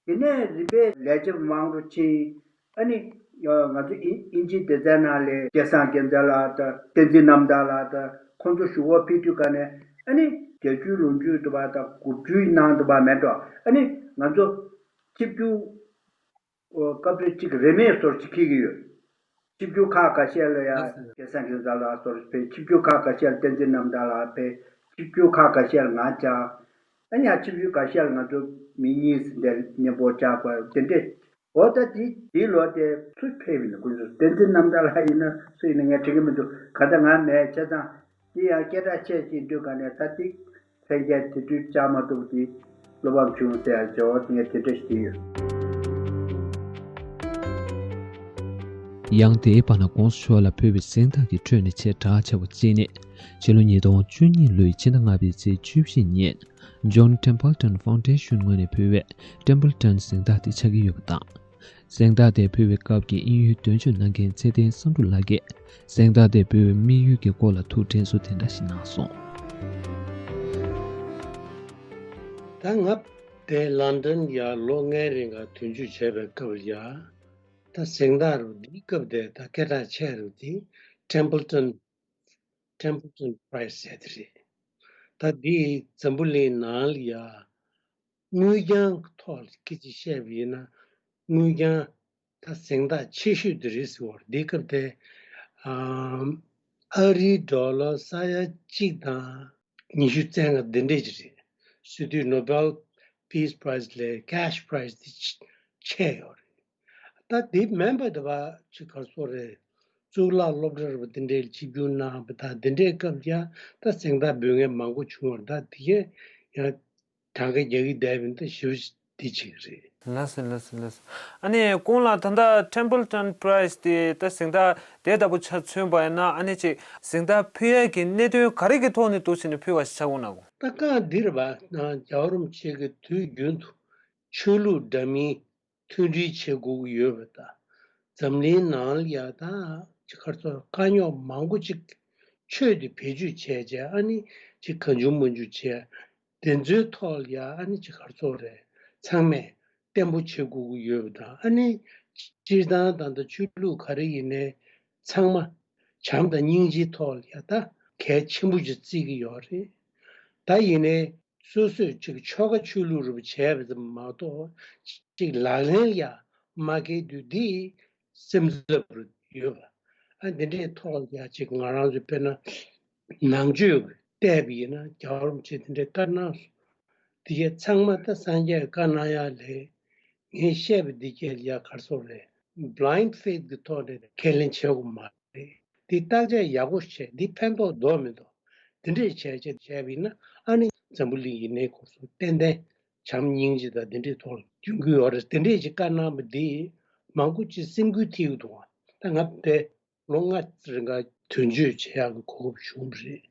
པ། དེ་ནས་རིམ་པས་ལས་བྱེད་མང་རུ་ཕྱིན། ཨ་ནི་ང་ཚོ་དབྱིན་ཨིན་ཇིའི་སྡེ་ཚན་ནང་ལས་སྐལ་བཟང་རྒྱལ་མཚན་ལགས་དང་བསྟན་འཛིན་རྣམ་དག་ལགས་དང་ཁོང་ཚོ་ཞུ་སྒོ་ཕེབས་དུས་ག་ནས་ཨ་ནི་བརྒྱད་ཅུའི་ལོ་མཇུག་དུ་བ་དང་དགུ་བཅུའི་ནང་དུ་བ་མེད་འགྲོ། ཨ་ནི་ང་ཚོ་ཆིབས་བསྒྱུར། སྐབས་རེ་གཅིག་རེ་མེད་སོར་གཅིག་འཁྱེར་གྱི་ཡོད། ཆིབས་བསྒྱུར་ཁག་ཁ་ཤས་ལ་ཡང་སྐལ་བཟང་རྒྱལ་མཚན་ལགས་སོར་ཕེབས། ཆིབས་བསྒྱུར་ཁག་ཁ་ཤས་ལ་བསྟན་འཛིན་རྣམ་དག་ལགས་ཕེབས། ཆིབས་བསྒྱུར་ཁག་ཁ་ཤས་ལ་ང་བཅར། ཨ་ནི་ཡང་ཆིབས་བསྒྱུར་ཁག་ཤས་ལ་ང་ཚོ་མི་གཉིས་ཟིན་ཏེ་མཉམ་པོ་བཅར་དགོས་དེ་འདྲས། འོ་ད་དེ་དེའི་ལོ་དེ་སུ་ཕེབས་ཡིན་ན་དགོས་འདུག། བསྟན་འཛིན་རྣམ་དག་ལགས་ཡིན་ན་སུ་ཡིན་ན་ངས་དྲན་གྱི་མི་འདུག། ག་ད་ང་མེད་བྱས་ཙང་། དེ་ཡང་སྐད་གྲགས་ཆེ་ཞིག་འདུག་ག་ནས་ད་ཏིག་ལྷན་རྒྱས་དེ་དུས་བཅར་མ་ཐུབ་དེ་བློ་ཕམ་བྱུང་ཟེར་ཡ་བྱས་འོ་དེ་ངས་དེ་འདྲ་ཞིག་བྲིས་ཡོད། ཡང་དེའི་བར་ན་གོང་ས་མཆོག་ལ་ཕུལ་བའི་གཟེངས་རྟགས་ཀྱི་ཁྲོད་ནས་ཆེས་གྲགས་ཆེ་བ་གཅིག་ནི་ཕྱི་ལོ་ཉིས་སྟོང་བཅུ་གཉིས་ལོའི་ཕྱི་ཟླ་ལྔ་པའི་ཚེས་བཅུ་བཞི་ཉིན་John Templeton Foundation ངོས་ནས་ཕུལ་བའི་Templeton གཟེངས་རྟགས་དེ་ཆགས་ཀྱི་ཡོད་པ་དང་། གཟེངས་རྟགས་དེ་ཕུལ་བའི་སྐབས་ཀྱི་དབྱིན་ཡུལ་དོན་གཅོད་གནང་མཁན་ཚེ་བརྟན་བསམ་གྲུབ་ལགས་ཀྱིས་གཟེངས་རྟགས་དེ་ཕུལ་བའི་དམིགས་ཡུལ་གྱི་སྐོར་ལ་ཐུགས་དྲན་གསོ་དེ་འདྲ་ཞིག་གནང་སོང་། ད་ང་དེ་ལོན་ཌོན་ཡར་ལོ་ལྔའི་རིང་ལ་དོན་གཅོད་བྱས་པའི་སྐབས་ལ་ཡ། ད་གཟེངས་རྟགས་རུ་འདིའི་སྐབས་དེ་ད་སྐད་གྲགས་ཆེ་རུ་དེ་Templeton Templeton Prize ཟེར་དེ་རེད། ད་འདི་འཛམ་བུ་གླིང་ནང་ལ་ཡ་དངུལ་རྐྱང་ཐོག་ལ་སྐད་ཆ་བཤད་པ་ཡིན་ན་དངུལ་རྐྱང་ད་གཟེངས་རྟགས་ཆེ་ཤོས་དེ་རེད་ཟེར་བ་རེད། འདི་སྐབས་དེ་ཨ་རིའི་ཌོ་ལར་ས་ཡ་གཅིག་དང་ཉི་ཤུ་རྩ་ལྔ་འདི་འདྲས་ཅིག་རེད། སྲིད་དུས་Nobel Peace Prize ལས་cash prize དེ་ཆེ་ཡོད་རེད། ད་དེ་མིན་པ་དེ་བ་ཅིག་ག་རེ་ཟེར་དགོས་རེད། གཙུག་ལག་སློབ་གྲྭ་རུ་འདི་འདྲའི་ཆིབས་བསྒྱུར་གནང་བ་དང་འདི་འདྲའི་སྐབས་ཀྱང་ད་གཟེངས་རྟགས་འབུལ་མཁན་མང་པོ་བྱུང་བ་རེད། ད་དེ་གས་ཡང་གྲངས་ཀ་རྒྱག་གི་བསྡད་པ་ཡིན་ད་ཞེ་པོ་འདི་ཅིག་རེད། ལགས་སོ་ལགས་སོ་ལགས་སོ། ཨ་ནི་ཀུན་ལགས་ད་ལྟ་Templeton Prize དེ་ད་གཟེངས་རྟགས་དེ་ལྟ་བུ་ཆ་མཚོན་པ་ཡིན་ན་ཨ་ནི་ཅིག་གཟེངས་རྟགས་ཕུལ་ཡས་ཀྱི་གནད་དོན་ག་རེ་གི་ཐོག་ནས་འདུག་བྱས་ནས་ཕུལ་བ་ཞིག་ཆགས་འོང་ན་གོ། ད་བཀའ་འདིར་བ་ན་རྒྱལ་བ་རིན་པོ་ཆེ་གི་དུས་རྒྱུན་དུ་ཆོས་ལུགས་འདྲ་མིན་མཐུན་སྒྲིལ་བྱེད་དགོས་ཀྱི་ཡོད་པ་དང་། འཛམ་གླིང་ནང་ལ་ཡ་ད་ཅིག་ག་རེ་ཟེར་དཀའ་རྙོག་མང་པོ་ཅིག་ཆོས་དེ་བེད་སྤྱོད་བྱས་བྱས་ཨ་ནི་ཅིག་གང་བྱུང་མང་བྱུང་བྱས་དེ་ཚོའི་ཐོག་ལ་ཡ་ཨ་ནི་ཅིག་ག་རེ་ཟེར་རེད། ཚང་མས་བརྟན་པོ་བྱེད་དགོས་ཀྱི་ཡོད་པ་དང་ཨ་ནི་སྤྱིར་བཏང་ད་ལྟ་ཆོས་ལུགས་ག་རེ་ཡིན་ནའི་ཚང་མ་བྱམས་དང་སྙིང་རྗེའི་ཐོག་ལ་ཡ་ད་གལ་ཆེན་པོ་ཅིག་བརྩི་གི་ཡོད་རེད། ད་ཡིན་ནའི་སོ་སོས་ཅིག་ཆོལ་ཁ་ཆོས་ལུགས་རུ་བྱས་པ་ཙམ་མ་གཏོགས་ཅིག་ལག་ལེན་ལ་ཡ་མ་འཁེལ་དུས་འདི་སེམས་འཚབ་རུ་ཡོད་པ། ཨ་འདི་འདྲའི་ཐོག་ལ་ཡ་ཅིག་ང་རང་ཚོ་དཔེར་ན་ནང་ཆོས་བལྟས་པ་ཡིན་ན་རྒྱལ་བ་རིན་པོ་ཆེ་འདི་འདྲའི་བཀའ་གནང་སོང་། འདི་གས་ཚང་མ་ད་སངས་རྒྱས་བཀའ་གནང་ཡག་ལས་ངས་བཤད་པ་འདི་གས་ལ་ཡ་ག་རེ་ཟེར་རེད། Blind faith གི་ཐོག་ནས་ཁས་ལེན་བྱེད་དགོས་མ་རེད། འདི་བརྟག་དཔྱད་ཡག་པོ་བྱས་འདི་ཕན་ཐོགས་འདུག་མི་འདུག་འདི་འདྲས་བྱས་བྱས་བྱས་པ་ཡིན་ན་ཨ་ནི་འཛམ་བུ་གླིང་ཡིན་ནའི་ཁོ་ཚོ་ཏན་ཏན་བྱམས་སྙིང་རྗེ་དང་འདི་འདྲས་ཐོག་ལ་འགྱུར་གྱི་ཡོད་རེད། འདི་འདྲས་ཅིག་བཀའ་གནང་བ་འདི་མང་པོ་ཅིག་སེམས་འགུལ་ཐེབས་འདུག་ད་ང་དེ་ལོ་ལྔ་རིང་ག་དོན་གཅོད་བྱེད་ཡག་གི་གོ་སྐབས་བྱུང་བ་རེད།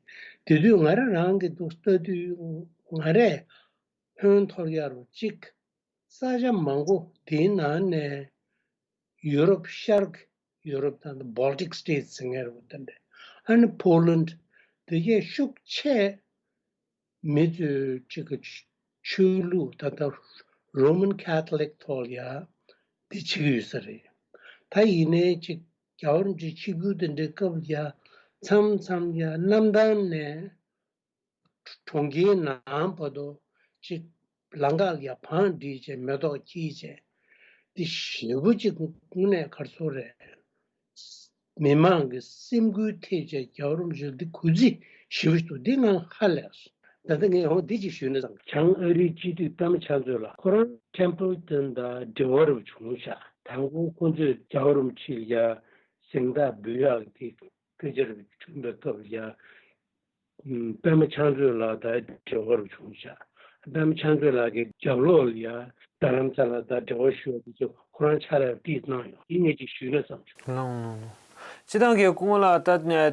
དེ་དུས་ང་རང་རང་གི་འདུག་ལྟ་དུས་ང་རས་ཧོན་ཐོར་ཡ་རུ་གཅིག་ས་ཆ་མང་པོ་དེའི་ནང་ནས་ཡུ་རོབ་ཤར་གྱི་ཡུ་རོབ་དང་Baltic States ཟེར་མཁན་རུ་དེ་འདྲ་ ཨ་ནི་ཕོ་ལན་དེ་གས་ཤུགས་ཆེ། མི་ཚོས་གཅིག་གི་ཆོས་ལུགས་ད་ལྟ་Roman Catholic ཐོག་ལ་ཡ་འདི་བྱེད་ཀྱི་ཡོད་ས་རེད། ད་ཡིན་ནའི་གཅིག་རྒྱལ་བ་རིན་པོ་ཆེ་ཆིབས་བསྒྱུར་དེ་འདྲའི་སྐབས་ལ་ཡ་མཚམས་མཚམས་ཡ་གནམ་ཐང་ནས་གྲོང་ཁྱེར་ནང་བར་དུ་གཅིག་ལམ་ཁ་ལ་ཡ་བང་སྒྲིག་བྱས་མེ་ཏོག་འཁྱེར་བྱས་འདི་ཞེ་པོ་གཅིག་དངོས་གནས་ག་རེ་ཟེར་དགོས་རེད། མི་མང་གི་སེམས་འགུལ་ཐེབས་བྱས་རྒྱལ་བ་རིན་པོ་ཆེ་འདི་གུས་བརྩི་ཞེ་པོ་ཞིག་འདུག་འདི་ང་ཧ་ལས་སོང་། ད་ལྟ་ངས་འོ་འདི་ཅིག་ཞུས་ན་བསམ། བྱང་ཨ་རིའི་སྤྱི་འཐུས་པད་མ་ཕྱག་མཛོད་ལགས་ཁོ་རང་Templeton དང་འབྲེལ་བ་རུ་བྱུང་ཤག་དང་པོ་ཁོ་ཚོས་རྒྱལ་བ་རིན་པོ་ཆེ་ལ་ཡ་གཟེངས་རྟགས་འབུལ་ཡག་གི་སྐད་ཆ་རུ་བྱུང་བའི་སྐབས་ལ་ཡ། ཨུམ། པད་མ་ཕྱག་མཛོད་ལགས་དང་འབྲེལ་བ་རུ་བྱུང་ཤག་པད་མ་ཕྱག་མཛོད་ལགས་ཀྱི་རྒྱབ་ལོགས་ལ་ཡ་རྡ་རམ་ས་ལ་དང་འབྲེལ་བ་ཞུ་བ་དེ་ཚོ་ཁོ་རང་ཕྱག་ལས་ཏིས་གནང་ཡོད། ཡིན་ངས་ཅིག་ཞུས་ན་བསམ་བྱུང་། ལོང་ལོང་ལོང་། སྤྱི་བཏང་གི་སྐུ་ངོ་ལགས་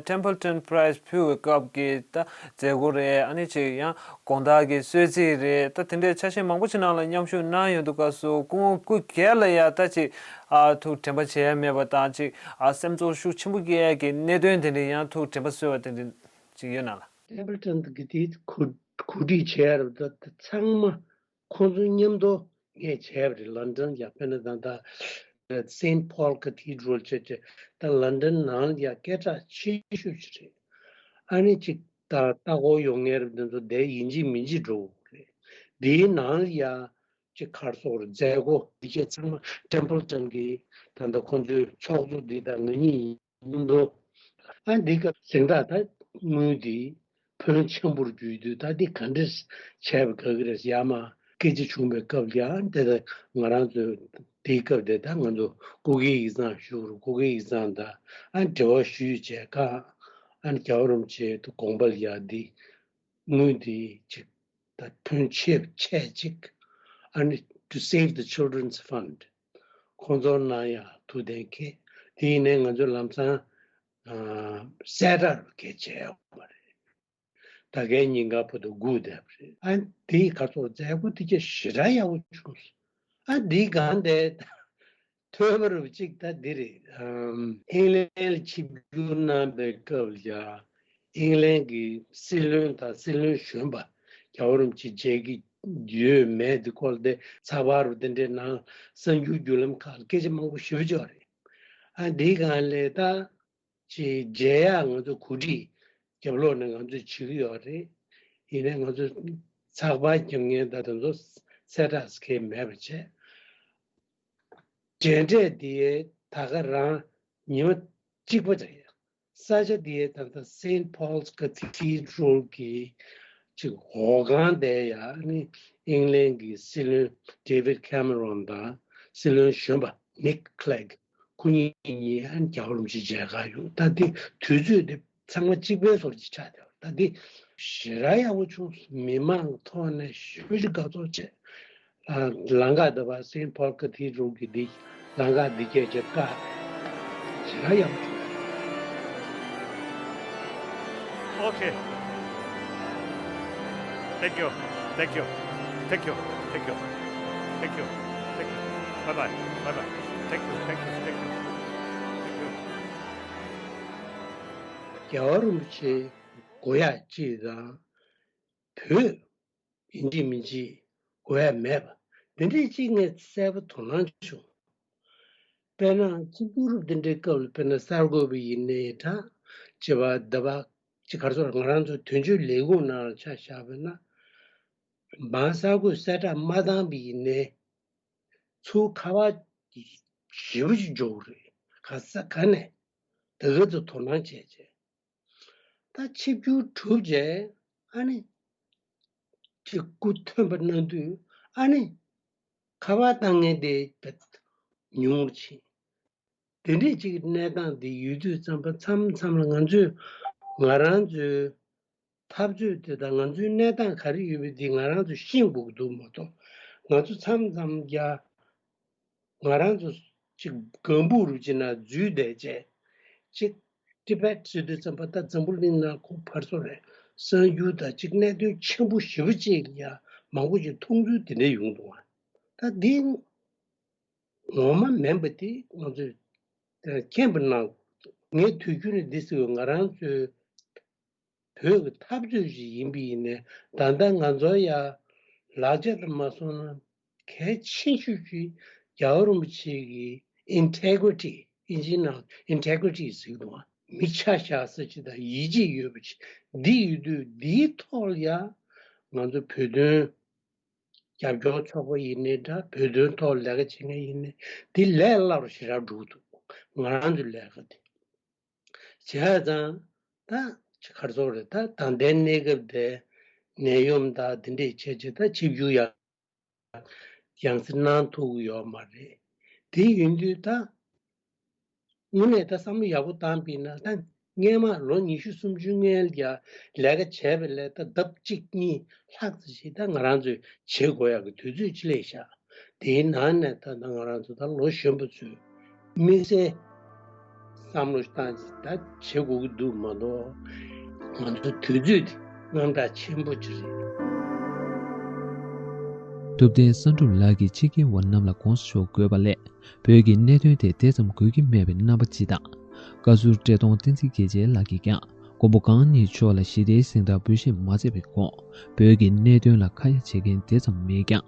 ད་Templeton Prize ཕུལ་བའི་སྐབས་ཀྱི་ད་མཛད་སྒོ་རེད། ཨ་ནི་ཅིག་ཡང་དགོང་དག་གི་གསོལ་ཚིགས་རེད། ད་དེ་འདྲའི་ཆ་ཤས་མང་པོ་ཅིག་ནང་ལ་མཉམ་ཞུགས་གནང་ཡོད་འདུག་སྐབས་སུ་སྐུ་ངོ་སྐུ་སྒེར་ལ་ཡ་ད་ཅིག་ཨ་ཐུགས་དྲན་པ་བརྗེད་ཡ་མེད་པ་དང་ཅིག་ཨ་སེམས་ཚོར་ཤུགས་ཆེན་པོ་སྐྱེ་ཡ་གི་གནད་དོན་དེ་འདྲ་ཡང་ཐུགས་དྲན་པ་གསོས་པ་དེ་འདྲ་ཅིག་ཡོད་ན་ལགས། Templeton གི་དེ་གོ་གོ་སྒྲིག་བྱས་ཡ་རབས་ད་ཚང་མ་ཁོང་ཚོ་མཉམ་དུ་ངས་བྱས་པ་རེད། London ཡ་དཔེར་ན་ད་ལྟ་Saint Paul Cathedral བྱས་བྱས་ད་London ནང་ལ་ཡ་སྐད་གྲགས་ཆེ་ཤོས་ཅིག་རེད། ཨ་ནི་ཅིག་ད་ལྟ་སྐོར་ཡོང་མཁན་རབས་དེ་ཚོ་དེ་ཡིན་གཅིག་མིན་གཅིག་འགྲོ་དགོས་རེད། དེའི་ནང་ལ་ཡ་ཅིག་ག་རེ་ཟེར་དགོས་རེད། མཛད་སྒོ་འདི་གས་ཚང་མ་Templeton གི་ད་ལྟ་ཁོང་ཚོའི་ཚོགས་གཙོ་འདི་དང་ང་གཉིས་ཡིན་འདུག་ཨ་འདི་སྐབས་གཟེངས་རྟགས་ད་དངུལ་འདི་ཕོན་ཆེན་པོར་གྱུར་དུས་ད་འདི་ག་འདྲས་བྱས་པ་དགའ་གི་རེད་ཡ་མ་སྐད་ཆ་བྱུང་བའི་སྐབས་ལ་ཡང་དེ་ད་ང་རང་ཚོས་དེའི་སྐབས་དེ་ད་ང་ཚོ་སྐུ་སྒེར་ཡིག་ཚང་ཞུ་རུ་སྐུ་སྒེར་ཡིག་ཚང་དང་ཨ་འབྲེལ་བ་ཞུས་བྱས་ཀ་ཨ་ནི་རྒྱལ་བ་རིན་པོ་ཆེ་དུ་དགོངས་པ་ལ་ཡ་འདི་དངུལ་འདི་ཅིག་ད་ཕོན་ཆེ་ཆེ་ཅིག་ཨ་ནི་To Save the Children's Fund ཁོང་ཚོར་གནང་ཡག་ཐུགས་གཏན་འཁེལ། དེ་ཡིན་ནའི་ང་ཚོས་ལམ་སང་ཨ་གསལ་བསྒྲགས་རུ་སྐད་བྱས་ཡོད་པ་རེད། ད་གའི་ཉིན་གང་བར་དུ་སྒུག་བསྡད་པ་རེད། ཨ་དེ་ག་ཚོར་མཛད་སྒོ་དེ་གས་ཞེ་དྲག་ཡག་པོ་བྱུང་སོང་། ཨ་འདི་གང་དེ་ཐོས་པ་རུ་གཅིག་ད་འདི་རེད། ཨམ་ཨིང་ལན་ལ་ཆིབས་བསྒྱུར་གནང་པའི་སྐབས་ལ་ཡ་ཨིང་ལན་གྱི་སྲིད་བློན་དང་སྲིད་བློན་གཞོན་པ་རྒྱལ་བ་རིན་པོ་ཆེ་མཇལ་གྱི་ཡོད་མེད་དེ་སྐོར་དེ་ཚགས་པར་རུ་དེ་འདྲའི་ནང་གསར་འགྱུར་བརྒྱུད་ལམ་ཁག་ལ་སྐད་ཆ་མང་པོ་ཞེ་པོ་ཅིག་ཡོད་རེད། ཨ་འདི་གང་ལས་ད་ཅིག་མཇལ་ཡག་ང་ཚོ་གོ་སྒྲིག་རྒྱབ་ལོགས་ནས་ང་ཚོས་བྱེད་ཀྱི་ཡོད་རེད། ཡིན་ནའི་ང་ཚོ་ཚགས་པར་རྒྱབ་མཁན་ད་དེ་ཚོ་གསལ་བསྒྲགས་ཟེར་མཁན་མེད་པ་བྱས། མཇལ་འཕྲད་དེ་ད་ག་རང་ཉི་མ་གཅིག་པ་རེད། ས་ཆ་དེ་ད་ལྟ་Saint Paul's Cathedral གི་ཅིག་འོག་ཁང་དེ་ཡ་ནི་ཨིང་ལན་གྱི་སྲིད་བློན་David Cameron དང་སྲིད་བློན་གཞོན་པ་Nick Clegg ཁོ་གཉིས་གཉིས་ཨ་ནི་རྒྱལ་བ་རིན་པོ་ཆེ་མཇལ་ཁ་ཡོང་། ད་དེ་དུས་ཚོད་དེ་ཚང་མ་གཅིག་པའི་བཟོ་འདྲ་ཅིག་ཆགས་བསྡད་པ་ད་དེ་ཞེ་དྲག་ཡག་པོ་བྱུང་། མི་མང་ཐོག་ནས་ཞེ་པོ་ཅིག་དགའ་ཚོར་བྱས། ཨ་ལམ་ཁ་འདི་པ་Saint Paul Cathedral གི་འདི་ལམ་ཁ་འདི་སྐད་ཆ་བཀག་ཞེ་དྲག་ཡག་པོ་བྱུང་། Okay. Thank you. Thank you. Thank you. Thank you. Thank you. Thank you. Bye bye. Bye bye. Thank you. Thank you. Thank you. Thank you. རྒྱལ་བ་རིན་པོ་ཆེ་དགོས་ཡག་ཅིག་དང་བོད་ཡིན་གཅིག་མིན་གཅིག་དགོས་ཡ་མེད་པ་འདི་འདྲས་གཅིག་ངས་གསལ་པོ་དོ་སྣང་བྱུང་། དཔེར་ན་གཅིག་པུ་རུ་འདི་འདྲའི་སྐབས་ལ་དཔེར་ན་གསར་འགོད་པ་ཡིན་ནའི་འདྲ་བྱེད་པ་འདི་པ་ཅིག་ག་རེ་ཟེར་ང་རང་ཚོ་དོན་གཅོད་ལས་ཁུངས་ནང་ལ་ཆ་བཞག་པ་ན་མང་གསར་འགོད་གསལ་བསྒྲགས་མ་བཏང་པ་ཡིན་ནའི་ཚུར་ཁ་པར་ཞེ་པོ་ཅིག་འབྱོར་གི་རེད། ག་ས་ག་ནས་ད་ག་ཚོད་དོ་སྣང་བྱས་བྱས། ད་ཆིབས་བསྒྱུར་གྲུབ་རྗེས་ཨ་ནི་ཅིག་སྐུ་ཐོན་པ་གནང་དུས་ཨ་ནི་ཁ་པར་བཏང་མཁན་དེ་ཉུང་རུ་ཕྱིན། དེ་འདྲས་ཅིག་གི་གནས་སྟངས་དེ་ཡོད་དུས་ཙམ་པ་མཚམས་མཚམས་ལ་ང་ཚོས་ང་རང་ཚོའི་འཐབ་རྩོད་དེ་དང་ང་ཚོའི་གནས་སྟངས་ག་རེ་ཡོད་པ་དེ་ང་རང་ཚོས་ཤེས་དགོས་ཀྱི་འདུག་མ་གཏོགས་ང་ཚོ་མཚམས་མཚམས་རྒྱ། ང་རང་ཚོ་ཅིག་སྒམ་པོ་རུ་ཅིག་ན་འཛུལ་བསྡད་བྱས་ཅིག་ཏི་བེད་ཟེར་དུས་ཙམ་པ་ད་འཛམ་བུ་གླིང་ནང་ཁོ་ཕར་ཚུར་རེད་གསར་འགྱུར་དང་ཅིག་གནད་དོན་ཆེན་པོ་ཞེ་པོ་ཅིག་ཡ་མང་པོ་ཅིག་མཐོང་ཚུལ་དེ་འདྲ་ཡོང་འདུག་ད་འདི་ངོ་མ་མིན་པ་དེ་ང་ཚོས་མཁྱེན་པ་གནང་དགོས་འདུག་ངས་དུས་རྒྱུན་ནས་འདི་ཟེར་བའི་ང་རང་ཚོའི་བོད་ཀྱི་འཐབ་རྩོད་ཅིག་ཡིན་པ་ཡིན་ནའི་ད་ལྟ་ང་ཚོ་ཡ་ལག་ཆ་དུ་མ་སོང་ན་གལ་ཆེ་ཤོས་ཅིག་རྒྱལ་བ་རིན་པོ་ཆེ་གི་ཨིན་ཊེ་གྷི་རི་ཊི། ཨིན་ཇིའི་ནང་ཨིན་ཊེ་གྷི་རི་ཊི་ཟེར་གི་འདུག་མི་ཆ་བཞག་ས་ཅིག་དང་ཡིད་ཆེས་ཡོད་པ་ཅིག་འདི་ཡོད་དུས་འདིའི་ཐོག་ལ་ཡ་ང་ཚོ་བོད་དོན་རྒྱབ་སྐྱོར་ཚོགས་པ་ཡིན་ནའི་འདྲ། བོད་དོན་ཐོག་ལས་ཀ་བྱེད་མཁན་ཡིན་ནའི་འདི་ལས་སླ་པོ་ཞེ་དྲག་འགྲོ་གི་འདུག་ང་རང་ཚོའི་ལས་ཀ་དེ། བྱས་ཙང་ད་ཅི་ག་རེ་ཟེར་དགོས་རེད། ད་ད་ལྟའི་གནས་སྐབས་དེ་ནད་ཡམས་དང་འདི་འདྲས་བྱས་བྱས་ད་ཆིབས་བསྒྱུར་ཡང་ཡང་སེ་གནང་ཐུབ་ཀྱི་ཡོད་མ་རེད། དེ་ཡིན་དུས་ད་དངོས་གནས་ད་བསམ་བློ་ཡག་པོ་བཏང་པ་ཡིན་ན་ད་སྔས་མ་ལོ་ཉི་ཤུ་སུམ་ཅུ་སྔོན་ལ་ཡ་ལས་ཀ་བྱས་པ་ལས་ད་ལྡབ་གཅིག་གཉིས་ལྷག་ཙམ་ཞིག་ད་ང་རང་ཚོས་བྱེད་དགོས་ཡག་གི་དུས་ཚོད་ཅིག་སླེབས་ཤག་དེའི་ནང་ནས་ད་ལྟ་ང་རང་ཚོ་ད་ལོ་གཞོན་པ་ཚོས་དམིགས་བསལ་བསམ་བློ་བཏང་ཅིག་ད་བྱེད་དགོས་ཀྱི་འདུག་མ་གཏོགས་ང་ཚོ་དུས་ཚོད་དེ་དངངས་སྐྲག་ཆེན་པོ་ཅིག་རེད། ཐུབ་བསྟན་བསམ་གྲུབ་ལགས་ཀྱིས་ཕྱི་རྒྱལ་བ་རྣམས་ལ་དགོངས་སུ་ཞུ་དགོས་པ་ལས། བོད་ཀྱི་གནད་དོན་དེ་དེ་ཙམ་དགོས་ཀྱི་མེད་པའི་རྣམ་པ་ཅིག་དང་། བཀའ་ཟུར་བཀྲས་མཐོང་བསྟན་འཛིན་རྒྱལ་མཚན་ལགས་ཀྱིས་ཀྱང་མགོན་པོ་གང་ཉིད་མཆོག་ལ་ཞི་བདེའི་གཟེངས་རྟགས་འབུལ་བཞེས་མ་མཛད་པའི་གོང་། བོད་ཀྱི་གནད་དོན་ལ་ཁ་ཡ་བྱེད་མཁན་དེ་ཙམ་མེད་ཀྱང་།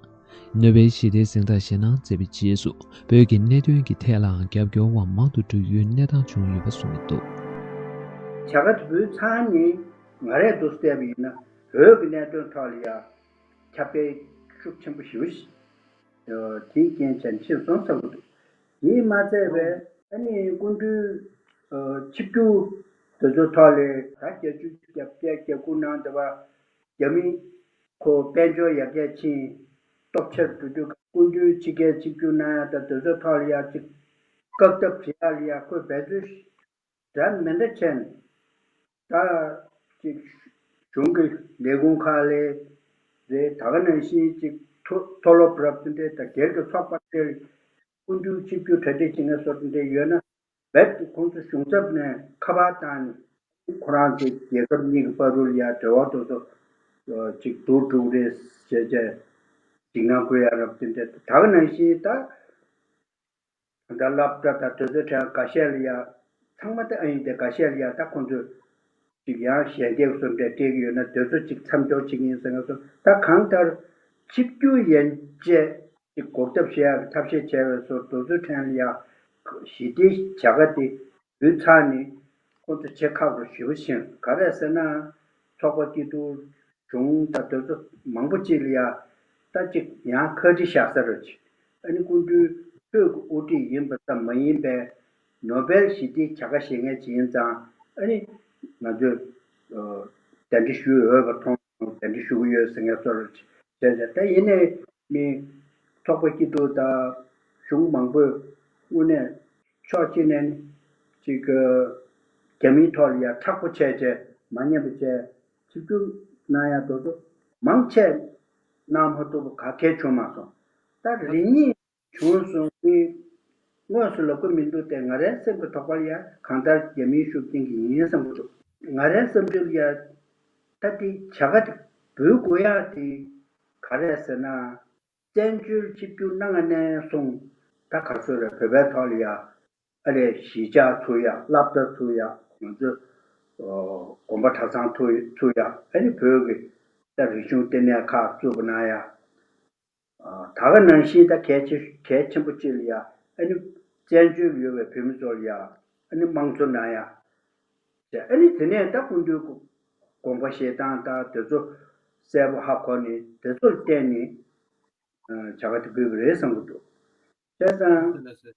ནོ་བེལ་ཞི་བདེའི་གཟེངས་རྟགས་བཞེས་གནང་མཛད་པའི་རྗེས་སུ་བོད་ཀྱི་གནད་དོན་གྱི་ཐད་ལའང་རྒྱབ་སྐྱོར་བ་མང་དུ་འགྲོ་ཡུལ་གནས་སྟངས་བྱུང་ཡོད་པ་གསུངས་ཡོད་འདུག་བྱ་དགའ་དེ་འབུལ་ཚར་ནས་ང་རས་མདོར་བསྡུས་པ་ཡིན་ན་བོད་ཀྱི་གནད་དོན་ཐོག་ལ་ཡ་ཁྱབ་སྤེལ་ཤུགས་ཆེན་པོ་ཞེ་པོ་ཞིག་དེའི་རྐྱེན་བྱས་ནས་ཕྱིན་སོང་བསམ་གྱི་འདུག་དེས་མ་ཚད་པའི་ཨ་ནི་སྐུ་མདུན་ཆིབས་བསྒྱུར་དེ་ཚོའི་ཐོག་ལས་ད་བརྒྱད་ཅུ་གྱ་བརྒྱད་གྱ་དགུ་ནང་དེ་བ་རྒྱ་མི་ཁོ་དཔལ་འབྱོར་ཡར་རྒྱས་ཕྱིན་སྟོབས་ཆེར་འགྲོ་དུས་སྐུ་མདུན་ཕྱི་རྒྱལ་ཆིབས་བསྒྱུར་གནང་ཡ་ད་དེ་ཚོའི་ཐོག་ལ་ཡ་ཅིག་བཀག་ཐབས་བྱེད་ཡ་ལ་ཡ་ཁོས་འབད་རྩོལ་འདྲ་མི་འདྲ་བྱས་ནས་ད་ཅིག་གཞུང་གི་ལས་ཁུངས་ཁག་ལས་རེད། ད་ག་ནང་བཞིན་ཅིག་མཐོ་མཐོ་སློབ་རབ་དེ་འདྲའི་ད་སྒེར་གྱི་ཚོགས་པ་དེར་སྐུ་མདུན་ཆིབས་བསྒྱུར་གྲ་སྒྲིག་བྱེད་མཁན་བཟོ་འདྲ་འདྲ་ཡོད་ན་རྦད་དེ་ཁོང་ཚོ་གཞུང་ཚབ་ནས་ཁ་པར་བཏང་ནས་ཁོ་རང་ཚོའི་རྒྱལ་ཁབ་གཉིས་ཀྱི་བར་དུ་ཡ་འབྲེལ་བ་དེ་ཚོ་ཅིག་སྡུག་སྒྲུག་རེད་ཟེར་བྱས་འཇིགས་སྣང་སྐུལ་ཡ་རབ་དེ་འདྲ་ད་ག་ནང་བཞིན་ད། ད་སློབ་གྲྭ་དང་དེ་ཚོའི་གྲས་འགའ་ཤས་ལ་ཡ་ཚང་མ་ད་ཨ་ཡིན་ཏེ་འགའ་ཤས་ལ་ཡ་ད་ཁོང་ཚོས་ཅིག་ཡང་ཞལ་འདེབས་སུ་འདྲ་སྤྲད་ཀྱི་ཡོད་ན་དེ་ཚོ་ཅིག་མཚམས་འཇོག་བྱེད་ཀྱི་ཡིན་ཟེར་མཁན་ཚོ་ད་གང་ལྟར་ཆིབས་བསྒྱུར་ཡན་ཆད་ཅིག་འགོག་ཐབས་བྱེད་ཡག་གི་ཐབས་ཤེས་བྱས་པའི་བཟོ་དེ་ཚོའི་གྲས་ལ་ཡ་ཞི་བདེའི་བྱ་དགའ་དེ་འབུལ་ཚར་ནས་ཁོང་ཚོ་བྱེད་ཁག་པོ་ཞེ་པོ་ཕྱིན། ག་རེ་ཟེར་ན་ཚོགས་པ་སྐྱིད་སྡུག་གཞུང་དང་དེ་ཚོ་མང་པོ་ཅིག་ལ་ཡ་ད་ཅིག་ཡང་ཁ་དཀྲི་བཞག་ས་རེད་ཅིག་ཨ་ནི་སྐུ་མདུན་ཆོས་ཀྱི་དབུ་ཁྲིད་ཡིན་པ་ཙམ་མ་ཡིན་པའི་ནོ་བེལ་ཞི་བདེའི་བྱ་དགའ་བཞེས་མཁན་ཅིག་ཡིན་ཙང་ཨ་ནི་ང་ཚོས་གདན་འདྲེན་ཞུ་འོས་པ་མཐོང་གདན་འདྲེན་ཞུ་གི་ཡོད་ཟེར་མཁན་ཚོར་བྱས་ཏེ་ད་ཡིན་ནའི་མི་ཚོགས་པ་སྐྱིད་སྡུག་དང་གཞུང་མང་པོས་དངོས་གནས་ཕྱོགས་གཅིག་ནས་ནི་ཅིག་རྒྱ་མིའི་ཐོག་ལ་ཡ་མཁྲེགས་པོ་བྱས་བྱས་མ་ཉན་པ་བྱས། ཆིབས་བསྒྱུར་གནང་ཡག་དེ་ཚོ་མང་ཆེ་གནང་མ་ཐུབ་པ་ག་གེ་བྱུང་མ་སོང་། ད་རེ་གཉིས་བྱུང་སོང་དེ་དངོས་སུ་ལབ་ཀྱི་མི་འདུག་སྟེ་ང་རའི་སེམས་ཀྱི་དོགས་པ་ལ་ཡ་གང་ལྟར་རྒྱ་མིའི་ཤུགས་རྐྱེན་གྱིས་ཡིན་བསམ་གྱི་འདུག་ང་རའི་བསམ་ཚུལ་ལ་ཡ་ད་དེ་བྱ་དགའ་དེ་འབུལ་དགོས་ཡག་དེ་ག་རེ་ཟེར་ན་བཙན་བྱོལ་ཆིབས་བསྒྱུར་གནང་ནས་བཟུང་ད་ག་ཚོད་རེད་བོད་པའི་ཐོག་ལ་ཡ། ཨ་ལས་གཞིས་ཆགས་ཚུགས་ཡ་སློབ་གྲྭ་ཚུགས་ཡ་ང་ཚོ་དགོན་པ་གྲྭ་ཚང་ཚུགས་ཚུགས་ཡ་ཨ་ནི་བོད་ཀྱི་ད་རིག་གཞུང་ལྟེ་གནས་ཁག་བཙུགས་པ་གནང་ཡ། ད་ག་ནང་བཞིན་ད་གལ་ཆེ་གལ་ཆེན་པོ་གཅིག་ལ་ཡ་ཨ་ནི་བཙན་བྱོལ་ཡོད་པའི་བོད་མི་ཚོ་ལ་ཡ་ཨ་ནི་དམངས་གཙོ་གནང་ཡ། ཨ་ནི་དེ་ནས་ད་སྐུ་མདུན་དགོངས་པ་བཞེས་སྟངས་དང་དེ་ཚོ་གསལ་པོ་ཧ་གོ་ནས་དེ་ཚོ་ལ་བརྟེན་ནས་བྱ་དགའ་དེ་ཕུལ་གི་རེད་བསམ་གི་འདུག་བྱས་ཙང་།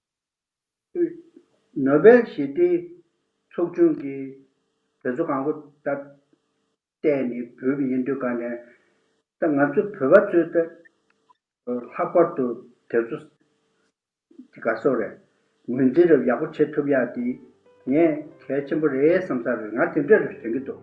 ནོ་བེལ་ཞི་བདེའི་ཚོགས་ཆུང་གིས་དེ་ཚོ་གང་གོ་ད་བལྟས་ནས་བོད་པ་ཡིན་དུས་ག་ནས་ད་ང་ཚོ་བོད་པ་ཚོས་ད་ལྷག་པར་དུ་དེ་ཚོ་དེ་ག་སོགས་རེད་ངོས་འཛིན་རབ་ཡག་པོ་བྱེད་ཐུབ་ཡག་དེ་ངས་གལ་ཆེན་པོ་རེད་བསམ་ས་རེད། ང་དེ་འདྲ་རེད་དྲན་གྱི་འདུག་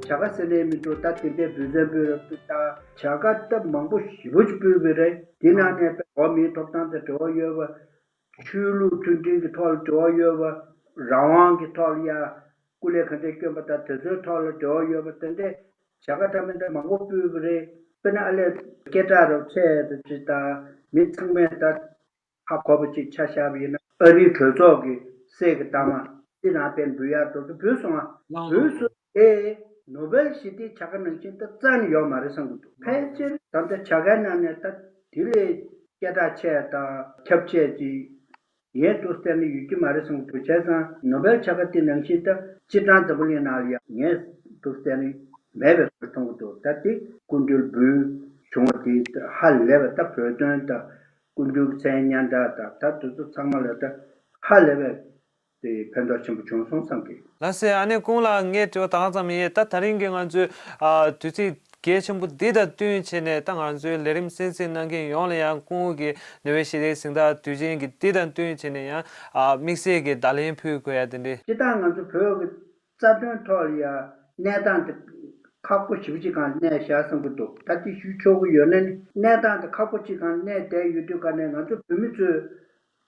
བྱ་དགའ་ཟེར་ནས་མི་འགྲོ་ད་དེ་འདྲའི་འབུལ་ཚན་སྤོས་རབ་ཏུ་ད་བྱ་དགའ་སྟབས་མང་པོ་ཞེ་པོ་ཅིག་སྤོས་པའི་རེད། དེ་ནང་ནས་འགྲོ་བ་མིའི་ཐོབ་ཐང་དང་འབྲེལ་བ་ཡོད་པ། ཆོས་ལུགས་མཐུན་སྒྲིལ་གྱི་ཐོག་ལ་འབྲེལ་བ་ཡོད་པ། རང་དབང་གི་ཐོག་ལ་ཡ་སྐུ་ལས་ག་འདྲས་བསྐྱོན་པ་དང་དེ་ཚོའི་ཐོག་ལ་འབྲེལ་བ་ཡོད་པ་དེ་འདྲས་བྱ་དགའ་འདྲ་མི་འདྲ་མང་པོ་སྤོས་པ་རེད། དཔེར་ན་ཨ་ལས་སྐད་གྲགས་རབ་ཆེ་དུ་ཅི་དང་ མི་ཚང་མས་ད་ཧ་གོ་བ་ཅིག་ཆ་བཞག་པ་ཡིན་ན། ཨ་རིའི་གྲོས་ཚོགས་ཀྱི་སྲས་ཀྱི་གཏའ་མ་ཅི་རང་དཔེ་འབུལ་ཡག་འདུག་འབུལ་སོང་ང་། ལགས་འབུལ་སོང་སྟེ། ནོ་བེལ་ཞི་བདེའི་བྱ་དགའ་ནང་བཞིན་ད་རྩ་ནས་ཡོད་མ་རེད་བསམ་གྱི་འདུག་ཕལ་ཆེར་ད་ལྟ་བྱ་དགའི་ནང་ནས་ད་དེ་ལས་སྐད་གྲགས་ཆེ་དང་ཁྱབ་ཆེ་ཅིག་ཡས་འདུག་ཟེར་ནས་ཡོད་ཀྱི་མ་རེད་བསམ་གྱི་འདུག་བྱས་ཙང་ནོ་བེལ་བྱ་དགའ་དེ་ནང་བཞིན་ད་སྤྱིར་བཏང་འཛམ་བུ་གླིང་ནང་ལ་ཡང་ཡས་འདུག་ཟེར་ནས་མེད་པའི་བཟོ་འདྲ་མཐོང་གི་འདུག་ད་དེ་སྐུ་མདུན་འབུལ་བྱུང་བ་དེ་ཧ་ལས་པ། ད་བོད་དོན་དང་སྐུ་མདུན་གྱི་མཚན་སྙན་གྲགས་དང་ད་དེ་ཚོ་ཚང་མ་ལ་ད་ཧ་ལས་པའི་དེ་ཕན་ཐོགས་ཆེན་པོ་བྱུང་སོང་བསམ་གི། ལགས་སེ། ཨ་ནེ་ཀུན་ལགས། ངས་དྲི་བ་ད་ག་ཙམ་ཡིན། ད་དེ་རིང་གི་ང་ཚོའི་ཨ་དུས་ཚིགས་གལ་ཆེན་པོ་འདི་དང་བསྟུན་བྱས་ནས། ད་ང་ཚོའི་ལས་རིམ་གསན་གཟིགས་གནང་མཁན་ཡོངས་ལ་ཡང་སྐུ་ངོ་གིས་ནོ་བེལ་ཞི་བདེའི་གཟེངས་རྟགས་དུས་ཆེན་གྱི་འདི་དང་བསྟུན་བྱས་ནས་ཡང་ཨ་དམིགས་བསལ་གྱི་བརྡ་ལན་ཕུལ་དགོས་ཡ་དེ་འདྲའི། སྤྱིར་བཏང་ང་ཚོ་བོད་ཀྱི་རྩ་དོན་ཐོག་ལ་ཡང་གནས་སྟངས་དེ་ཁག་པོ་ཞེ་པོ་ཅིག་སྒང་གནས་བཞག་བསམ་གྱི་འདུག་ད་དེ་ཞུ་ཆོག་གི་ཡོད་ན་ནི། གནས་སྟངས་དེ་ཁག་པོ་ཅིག་སྒང་གནས་བསྡད་ཡོད་དུས་ཀ་ནས། ང་ཚོ་བོད་མི་ཚོས་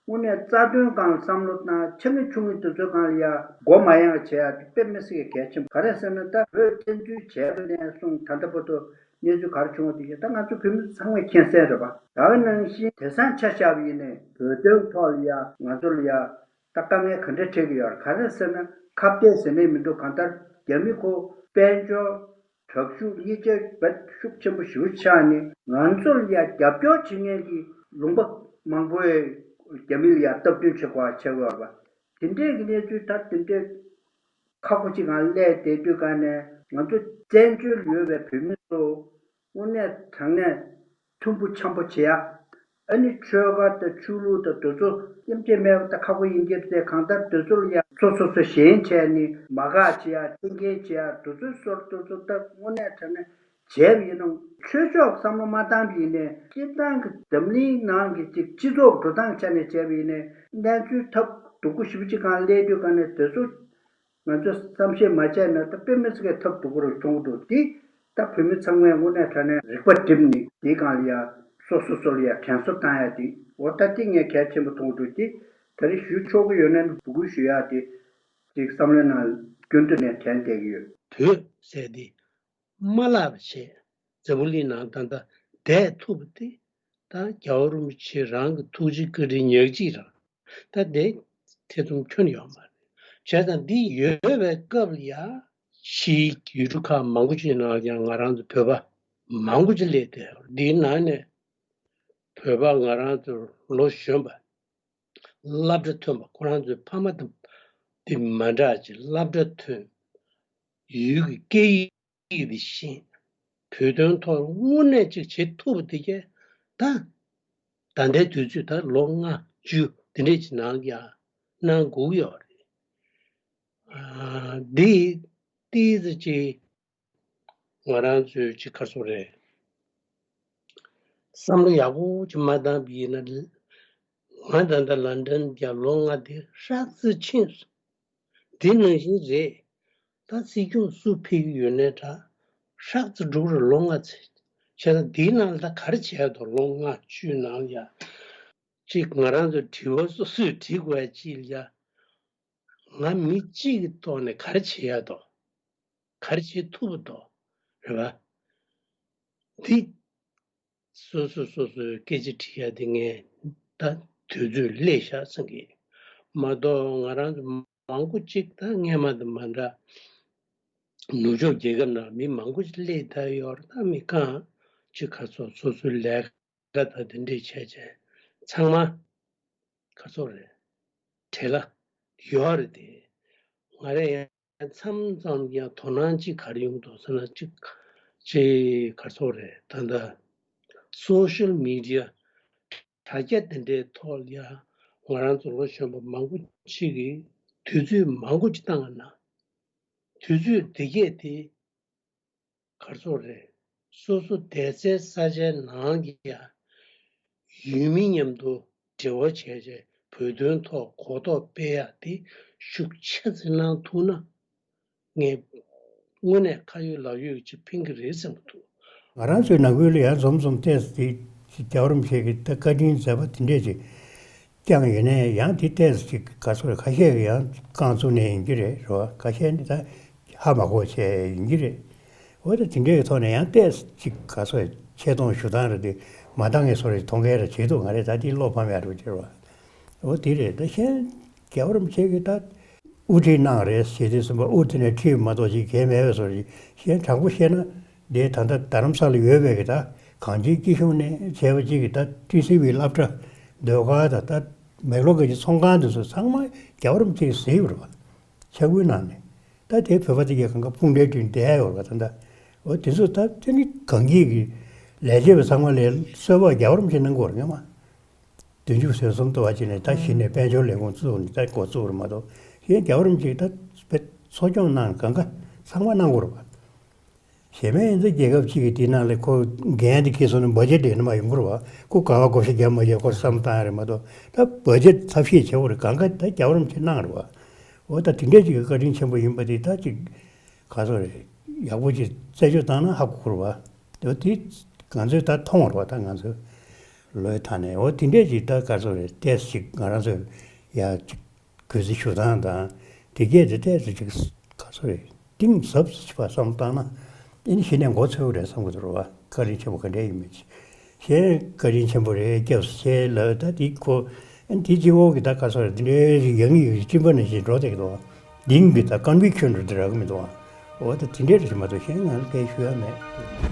དངོས་གནས་རྩ་དོན་སྒང་ལ་བསམ་བློ་བཏང་། ཆེ་མི་ཆུང་མི་དེ་ཚོའི་སྒང་ལ་ཡ་མགོ་མ་གཡེང་བ་བྱེད་ཡ་དེ་དཔེ་མི་སྲིད་པའི་གལ་ཆེན་པོ། ག་རེ་ཟེར་ན། ད་བོད་བཙན་འཛུལ་བྱས་པ་ནས་བཟུང་ད་ལྟ་བར་དུ་གནས་ཚུལ་ག་རེ་བྱུང་བ་དེ་ཡ་ད་ང་ཚོ་བོད་མི་ཚོ་ཚང་མས་མཁྱེན་གསལ་རེད་པ། ད་ག་ནང་བཞིན་དེང་སང་ཆ་བཞག་པ་ཡིན་ནའི་བོད་དོན་ཐོག་ལ་ཡ་ང་ཚོ་ལ་ཡ་ད་དཀའ་ངལ་ག་འདྲ་འཕྲད་ཀྱི་ཡོད་རེད། ག་རེ་ཟེར་ན། ཁ་གཏད་ཟེར་ནས་མི་འདུག་གང་ལྟར་རྒྱ་མི་ཁོ་དཔལ་འབྱོར་དྲག་ཤུགས་གཉིས་ཆ་བེད་ཤུགས་ཆེན་པོ་ཞེ་པོ་ཆགས་ནས་ང་ཚོར་ཡ་རྒྱབ་སྐྱོར་བྱེད་མཁན་གྱི་ལུང་པ་མང་པོས་རྒྱ་མི་ལ་ཡ་སྟབས་བསྟུན་བྱེད་དགོས་པ་ཆགས་ཡོད་རེད་པ། དེ་འདྲས་ཀྱི་གནས་ཚུལ་ད་དེ་འདྲས་ཁག་པོ་ཅིག་སྒང་སླེབས་བསྡད་དུས་ཀ་ནས། ང་ཚོ་བཙན་བྱོལ་ཡོད་པའི་བོད་མི་ཚོ་དངོས་གནས་དྲང་གནས་མཐུན་པོ་འཆམ་པོ་བྱེད་ཡ། ཨ་ནི་ཆོལ་ཁ་དང་ཆོས་ལུགས་དང་དེ་ཚོ་མཉམ་བརྗེ་མེད་པ་ད་ཁག་པོ་ཡིན་གྱི་རེད། གང་ལྟར་དེ་ཚོ་ལ་ཡ་སོ་སོ་སོ་ཞེན་བྱས་ནས་མ་དགའ་བྱེད་ཡ། འཐེན་འཁྱེར་བྱེད་ཡ། དེ་ཚོའི་སོར་དེ་ཚོ་ད་དངོས་གནས་དྲང་གནས་བྱས་པ་ཡིན་ན། ཆོས་ཕྱོགས་བསམ་བློ་མ་བཏང་བ་ཡིན་ནའི་སྤྱིར་བཏང་གི་འཛམ་གླིང་ནང་གི་ཅིག་སྤྱི་ཚོགས་འགྲོ་སྟངས་ཆ་ནས་བྱས་པ་ཡིན་ནའི་གནས་ཚུལ་ཐབས་སྡུག་པོ་ཞེ་པོ་ཅིག་སྒང་སླེབས་དུས་ཀ་ནས་དེ་ཚོ་ང་ཚོས་བསམ་ཤེས་མ་བྱས་ན་ད་དཔེ་མི་སྲིད་པའི་ཐབས་སྡུག་པོ་རུ་བྱུང་འདུག་དེ་ད་བོད་མི་ཚང་མས་དངོས་གནས་དྲང་གནས་རིག་པ་བསྒྲིམས་ནས་དེའི་སྒང་ལ་ཡ་སོ་སོ་སོ་ལ་ཡ་དྲན་གསོ་བཏང་ཡ་དེ། འོ་ད་དེ་ངས་གལ་ཆེན་པོ་མཐོང་འདུག་དེ་ད་རེས་ཞུ་ཆོག་གི་ཡོད་ན་ནི་འབོད་སྐུལ་ཞུ་ཡ་དེ་ཅིག་བསམ་བློའི་ནང་རྒྱུན་དུ་ནས་དྲན་བསྡད་ཀྱི་ཡོད། བོད་ཟེར་དེ་མ་བརླག་པ་བྱས། འཛམ་བུ་གླིང་ནང་ད་ལྟ་བསྡད་ཐུབ་པ་དེ་ད་རྒྱལ་བ་རིན་པོ་ཆེ་རང་གི་ཐུགས་རྗེ་བཀའ་དྲིན་ཉག་གཅིག་རང་། ད་དེ་ཐེ་ཚོམ་ཁྱོན་ཡོད་མ་རེད། བྱས་ཙང་འདི་ཡོད་པའི་སྐབས་ལ་ཡ་ཕྱིའི་ཡུལ་གྲུ་ཁག་མང་པོ་ཅིག་ནང་ཡང་ང་རང་ཚོ་བོད་པ་མང་པོ་ཅིག་སླེབས་བསྡད་ཡོད། འདིའི་ནང་ནས་བོད་པ་ང་རང་ཚོ་ལོ་གཞོན་པ་སློབ་གྲྭ་ཐོན་པ། ཁོ་རང་ཚོའི་ཕ་མ་དང་དེ་མ་འདྲ་ཅིག་སློབ་གྲྭ་ཐོན། ཡུལ་གྱི་སྐད་ཡིག་དེ་ཤེས། བོད་དོན་ཐོག་དངོས་གནས་ཅིག་བྱེད་ཐུབ་པ་དེ་གས་ད་ད་ལྟའི་དུས་ཚོད་ད་ལོ་ལྔ་བཅུ་དེ་འདྲས་ཀྱི་ནང་ཡང་གནང་དགོས་ཀྱི་ཡོད་རེད། ཨ། འདི་ཏིས་ཅིག་ང་རང་ཚོའི་ཅིག་ག་རེ་ཟེར་དགོས་རེད། བསམ་བློ་ཡག་པོ་ཅིག་མ་བཏང་བ་ཡིན་ན། ང་ད་ལྟ་ལན་ཀྲན་རྒྱ་ལོ་ལྔ་དེ་ཧྲག་ཙེ་ཕྱིན་སོང་། དེ་ནང་བཞིན་རེད། ད་སྲིད་སྐྱོང་སུ་ཕེབས་ཀྱི་ཡོད་ནའི་འདྲ། ཧྲག་ཙེ་འགྲོ་གི་རེད་ལོ་ལྔ་ཙམ། བྱས་ཙང་དེའི་ནང་ལ་ད་ག་རེ་བྱས་འདུག་ལོ་ལྔ་བཅུའི་ནང་ལ་ཡ། ཅིག་ང་རང་ཚོ་དྲི་བ་སོ་སོས་དྲི་དགོས་ཡ་ཅིག་ལ་ཡ། ང་མི་གཅིག་གི་ཐོག་ནས་ག་རེ་བྱེད་ཡ་འདུག་ག་རེ་བྱེད་ཐུབ་པ་འདུག་རེད་པ། འདི་སོ་སོ་སོ་སོའི་སྐད་ཆ་དྲི་ཡ་དེ་ངས་ད་དུས་ཚོད་སླེབས་ཤག་བསམ་གི། མ་གཏོགས་ང་རང་ཚོ་མང་པོ་ཅིག་ད་སྔས་མ་དང་མ་འདྲ། ནུབ་ཕྱོགས་རྒྱལ་ཁབ་ནང་མི་མང་པོ་ཅིག་སླེབས་བསྡད་ཡོད་རེད། ད་མི་གང་ཅིག་ག་ཚོད་སོ་སོའི་ལས་ཀ་དང་དེ་འདྲས་བྱས་བྱས་ཚང་མ་ག་ཚོད་རེད། བྲེལ་བ་ཡོད་རེད་དེ། ང་རང་ཡང་མཚམས་མཚམས་ཡང་དོ་སྣང་ཅིག་ག་རེ་ཡོང་འདུག་ཟེར་ན་ཅིག་ཅིག་ག་ཚོད་རེད། ད་ལྟ་སོ་ཤལ་མི་ཌི་ཡ་དྲ་རྒྱ་དེ་འདྲའི་ཐོག་ལ་ཡང་ང་རང་ཚོ་ལོ་གཞོན་པ་མང་པོ་ཅིག་གིས་དུས་ཚོད་མང་པོ་ཅིག་བཏང་བ་ན། དུས་ཚོད་དེ་གས་དེ་ག་རེ་ཟེར་དགོས་རེད། སོ་སོ་བསྡད་སའི་ས་ཆའི་ནང་གི་ཡ་ཡུལ་མི་མཉམ་དུ་འབྲེལ་བ་བྱས་བྱས་བོད་དོན་ཐོག་གོ་རྟོགས་སྤེལ་ཡ་དེ་ཤུགས་ཆེ་ཙམ་གནང་ཐུབ་ན། ངས་དངོས་གནས་ཁ་ཡོད་ལག་ཡོད་ཅིག་ཕན་གྱི་རེད་བསམ་གྱི་འདུག་ང་རང་ཚོའི་ནང་ཁུལ་ལ་ཡང་འཛོམས་འཛོམས་ཏོག་ཙམ་དེ་རྒྱལ་བ་རིན་པོ་ཆེ་གི་ད་བཀའ་དྲིན་མཛད་པ་དེ་འདྲས་ཅིག་བསྐྱངས་ཡོད་ནའི་ཡང་དེ་ཏོག་ཙམ་ཅིག་ག་ཚོད་ཁ་ཤས་ཀྱིས་ཡང་རྐང་བཙུགས་ནས་ཡིན་གྱི་རེད། རེད་བ། ཁ་ཤས་ནི་ད་ཧ་མ་གོ་བྱས་ཡིན་གྱི་རེད། འོ་ད་དེ་འདྲས་ཀྱི་ཐོག་ནས་ཡང་ཏོག་ཙམ་ཅིག་ག་ཚོད་ཆེ་མཐོང་ཞུ་སྟངས་རེད་དེ། མ་འདང་ངེས་སོ་རེ་མཐོང་མཁན་ར་བྱེད་འདུག་ང་རེ་ད་དེ་བློ་ཕམ་ཡག་རུ་བྱེད་རོགས། འོ་དེ་རེད། ད་གཞན་རྒྱལ་བ་རིན་པོ་ཆེ་གིས་ད་དབུ་ཁྲིད་གནང་རེད་ཟེར་དུས་ཙམ་པ་དབུ་དེ་ནས་ཁྲིད་མ་གཏོགས་ཅིག་གལ་མེད་པའི་བཟོ་ཞིག་གཞན་དྲང་པོ་བཤད་ན་དེ་ད་ལྟ་རྡ་རམ་ས་ལ་ཡོད་པའི་གི་ད་གངས་ཅན་སྐྱིད་གཤོངས་ནས་བྱས་པ་ཅིག་གི་ད་ཊི་སི་ཝི་སློབ་གྲྭ་ཟློས་གར་དང་ད་མེག་ལོར་གྱི་ཚོང་ཁང་དེ་ཚོ་ཚང་མ་རྒྱལ་བ་རིན་པོ་ཆེས་ཟིན་ཡོད་རེད་པ། ཕྱག་དབུ་གནང་ནས། ད་དེ་བོད་པ་དེ་གས་གང་ག་དཔུང་སྒྲིལ་བསྐྲུན་བསྡད་ཡོད་རེད་པ། ད་ལྟ་འོ་དེ་ཚོ་ད་དེ་ནི་གངས་སྐྱིད་ཀྱི་ལས་བྱེད་པ་ཚང་མ་ལས་གསོལ་བ་རྒྱལ་བ་རིན་པོ་ཆེས་གནང་དགོས་རེད་སྔོན་མ། བདུན་ཅུ་ཟེར་གསུམ་དུ་བ་ཅིག་ནས་ད་གཞི་ནས་དཔལ་འབྱོར་ལས་ཁུངས་བཙུགས་ནས་ད་འགོ་བཙུགས་རེད་མ་གཏོགས་གཞན་རྒྱལ་བ་རིན་པོ་ཆེས་ད་བེད་འཚོ་སྐྱོང་གནང་གང་ག་ཚང་མ་གནང་དགོས་རེད་པ། གཞན་མ་ཡིན་ཙང་རྒྱལ་ཁབ་ཅིག་གི་དེའི་ནང་ལ་ཁོ་འགན་དེ་འཁྱེར་སོང་ན་བ་ཇེཊ་དེ་ནི་མ་ཡོང་གི་རེད་པ། ཁོ་ག་བ་བགོ་བཤའ་རྒྱབ་མ་རྒྱབ་ཁོ་བསམ་བཏང་ཡ་རེད་མ་གཏོགས་ད་བ་ཇེཊ་ཐབས་ཤེས་བྱེད་དགོས་རེད། གང་ག་ད་རྒྱལ་བ་རིན་པོ་ཆེས་གནང་རེད་པ། འོ་ད་དེ་འདྲས་ཅིག་གི་བཀའ་དྲིན་ཆེན་པོ་ཡིན་པ་དེ་ད་ཅིག་ག་ཚོད་རེད། ཡག་པོ་ཅིག་རྩད་གཅོད་བཏང་ན་ཧ་གོ་གི་རེད་པ། འོ་དེ་ང་ཚོས་ད་མཐོང་བ་རེད་པ། ད་ང་ཚོས་ལོའི་ཐ་ནས་འོ་དེ་འདྲས་ཅིག་ད་ག་ཚོད་རེད། ཏོག་ཙམ་ཅིག་ང་རང་ཚོས་ཡ་ཅིག་གུས་བརྩི་ཞུ་སྟངས་དང་དེ་གས་དེ་ཏོག་ཙམ་ཅིག་ག་ཚོད་རེད། གཏིང་ཟབ་ཅིག་བསམ་བཏང་ན་ཨེ་ནི་གཞི་ནས་མགོ་ཚོས་རེད་བསམ་གི་འདུག་རེད་པ། བཀའ་དྲིན་ཆེན་པོ་ག་འདྲས་ཡིན་མིན་ཅིག་གཞན་བཀའ་དྲིན་ཆེན་པོ་རེད་སྐྱབས་སུ་མཆི་ལབ། ད་དེ་ཁོ་ཨེ་ནི་དེ་སྤྱི་བོ་གི་ད་ག་ཚོད་རེད། དེ་འདྲའི་ཞིག་ཡང་ཡང་སྤྲིན་པ་ནང་བཞིན་འགྲོ་བསྡད་ཀྱི་འདུག་པ། གཏིང་གི་ད་རྐང་པའི་ཁྱོན་དུ་འདི་རག་གི་མི་འདུག་པ། འོ་ད་དེ་འདྲས་རེད་མ་གཏོགས་གཞན་ང་ལ་སྐད་ཞུ་ཡ་མེད།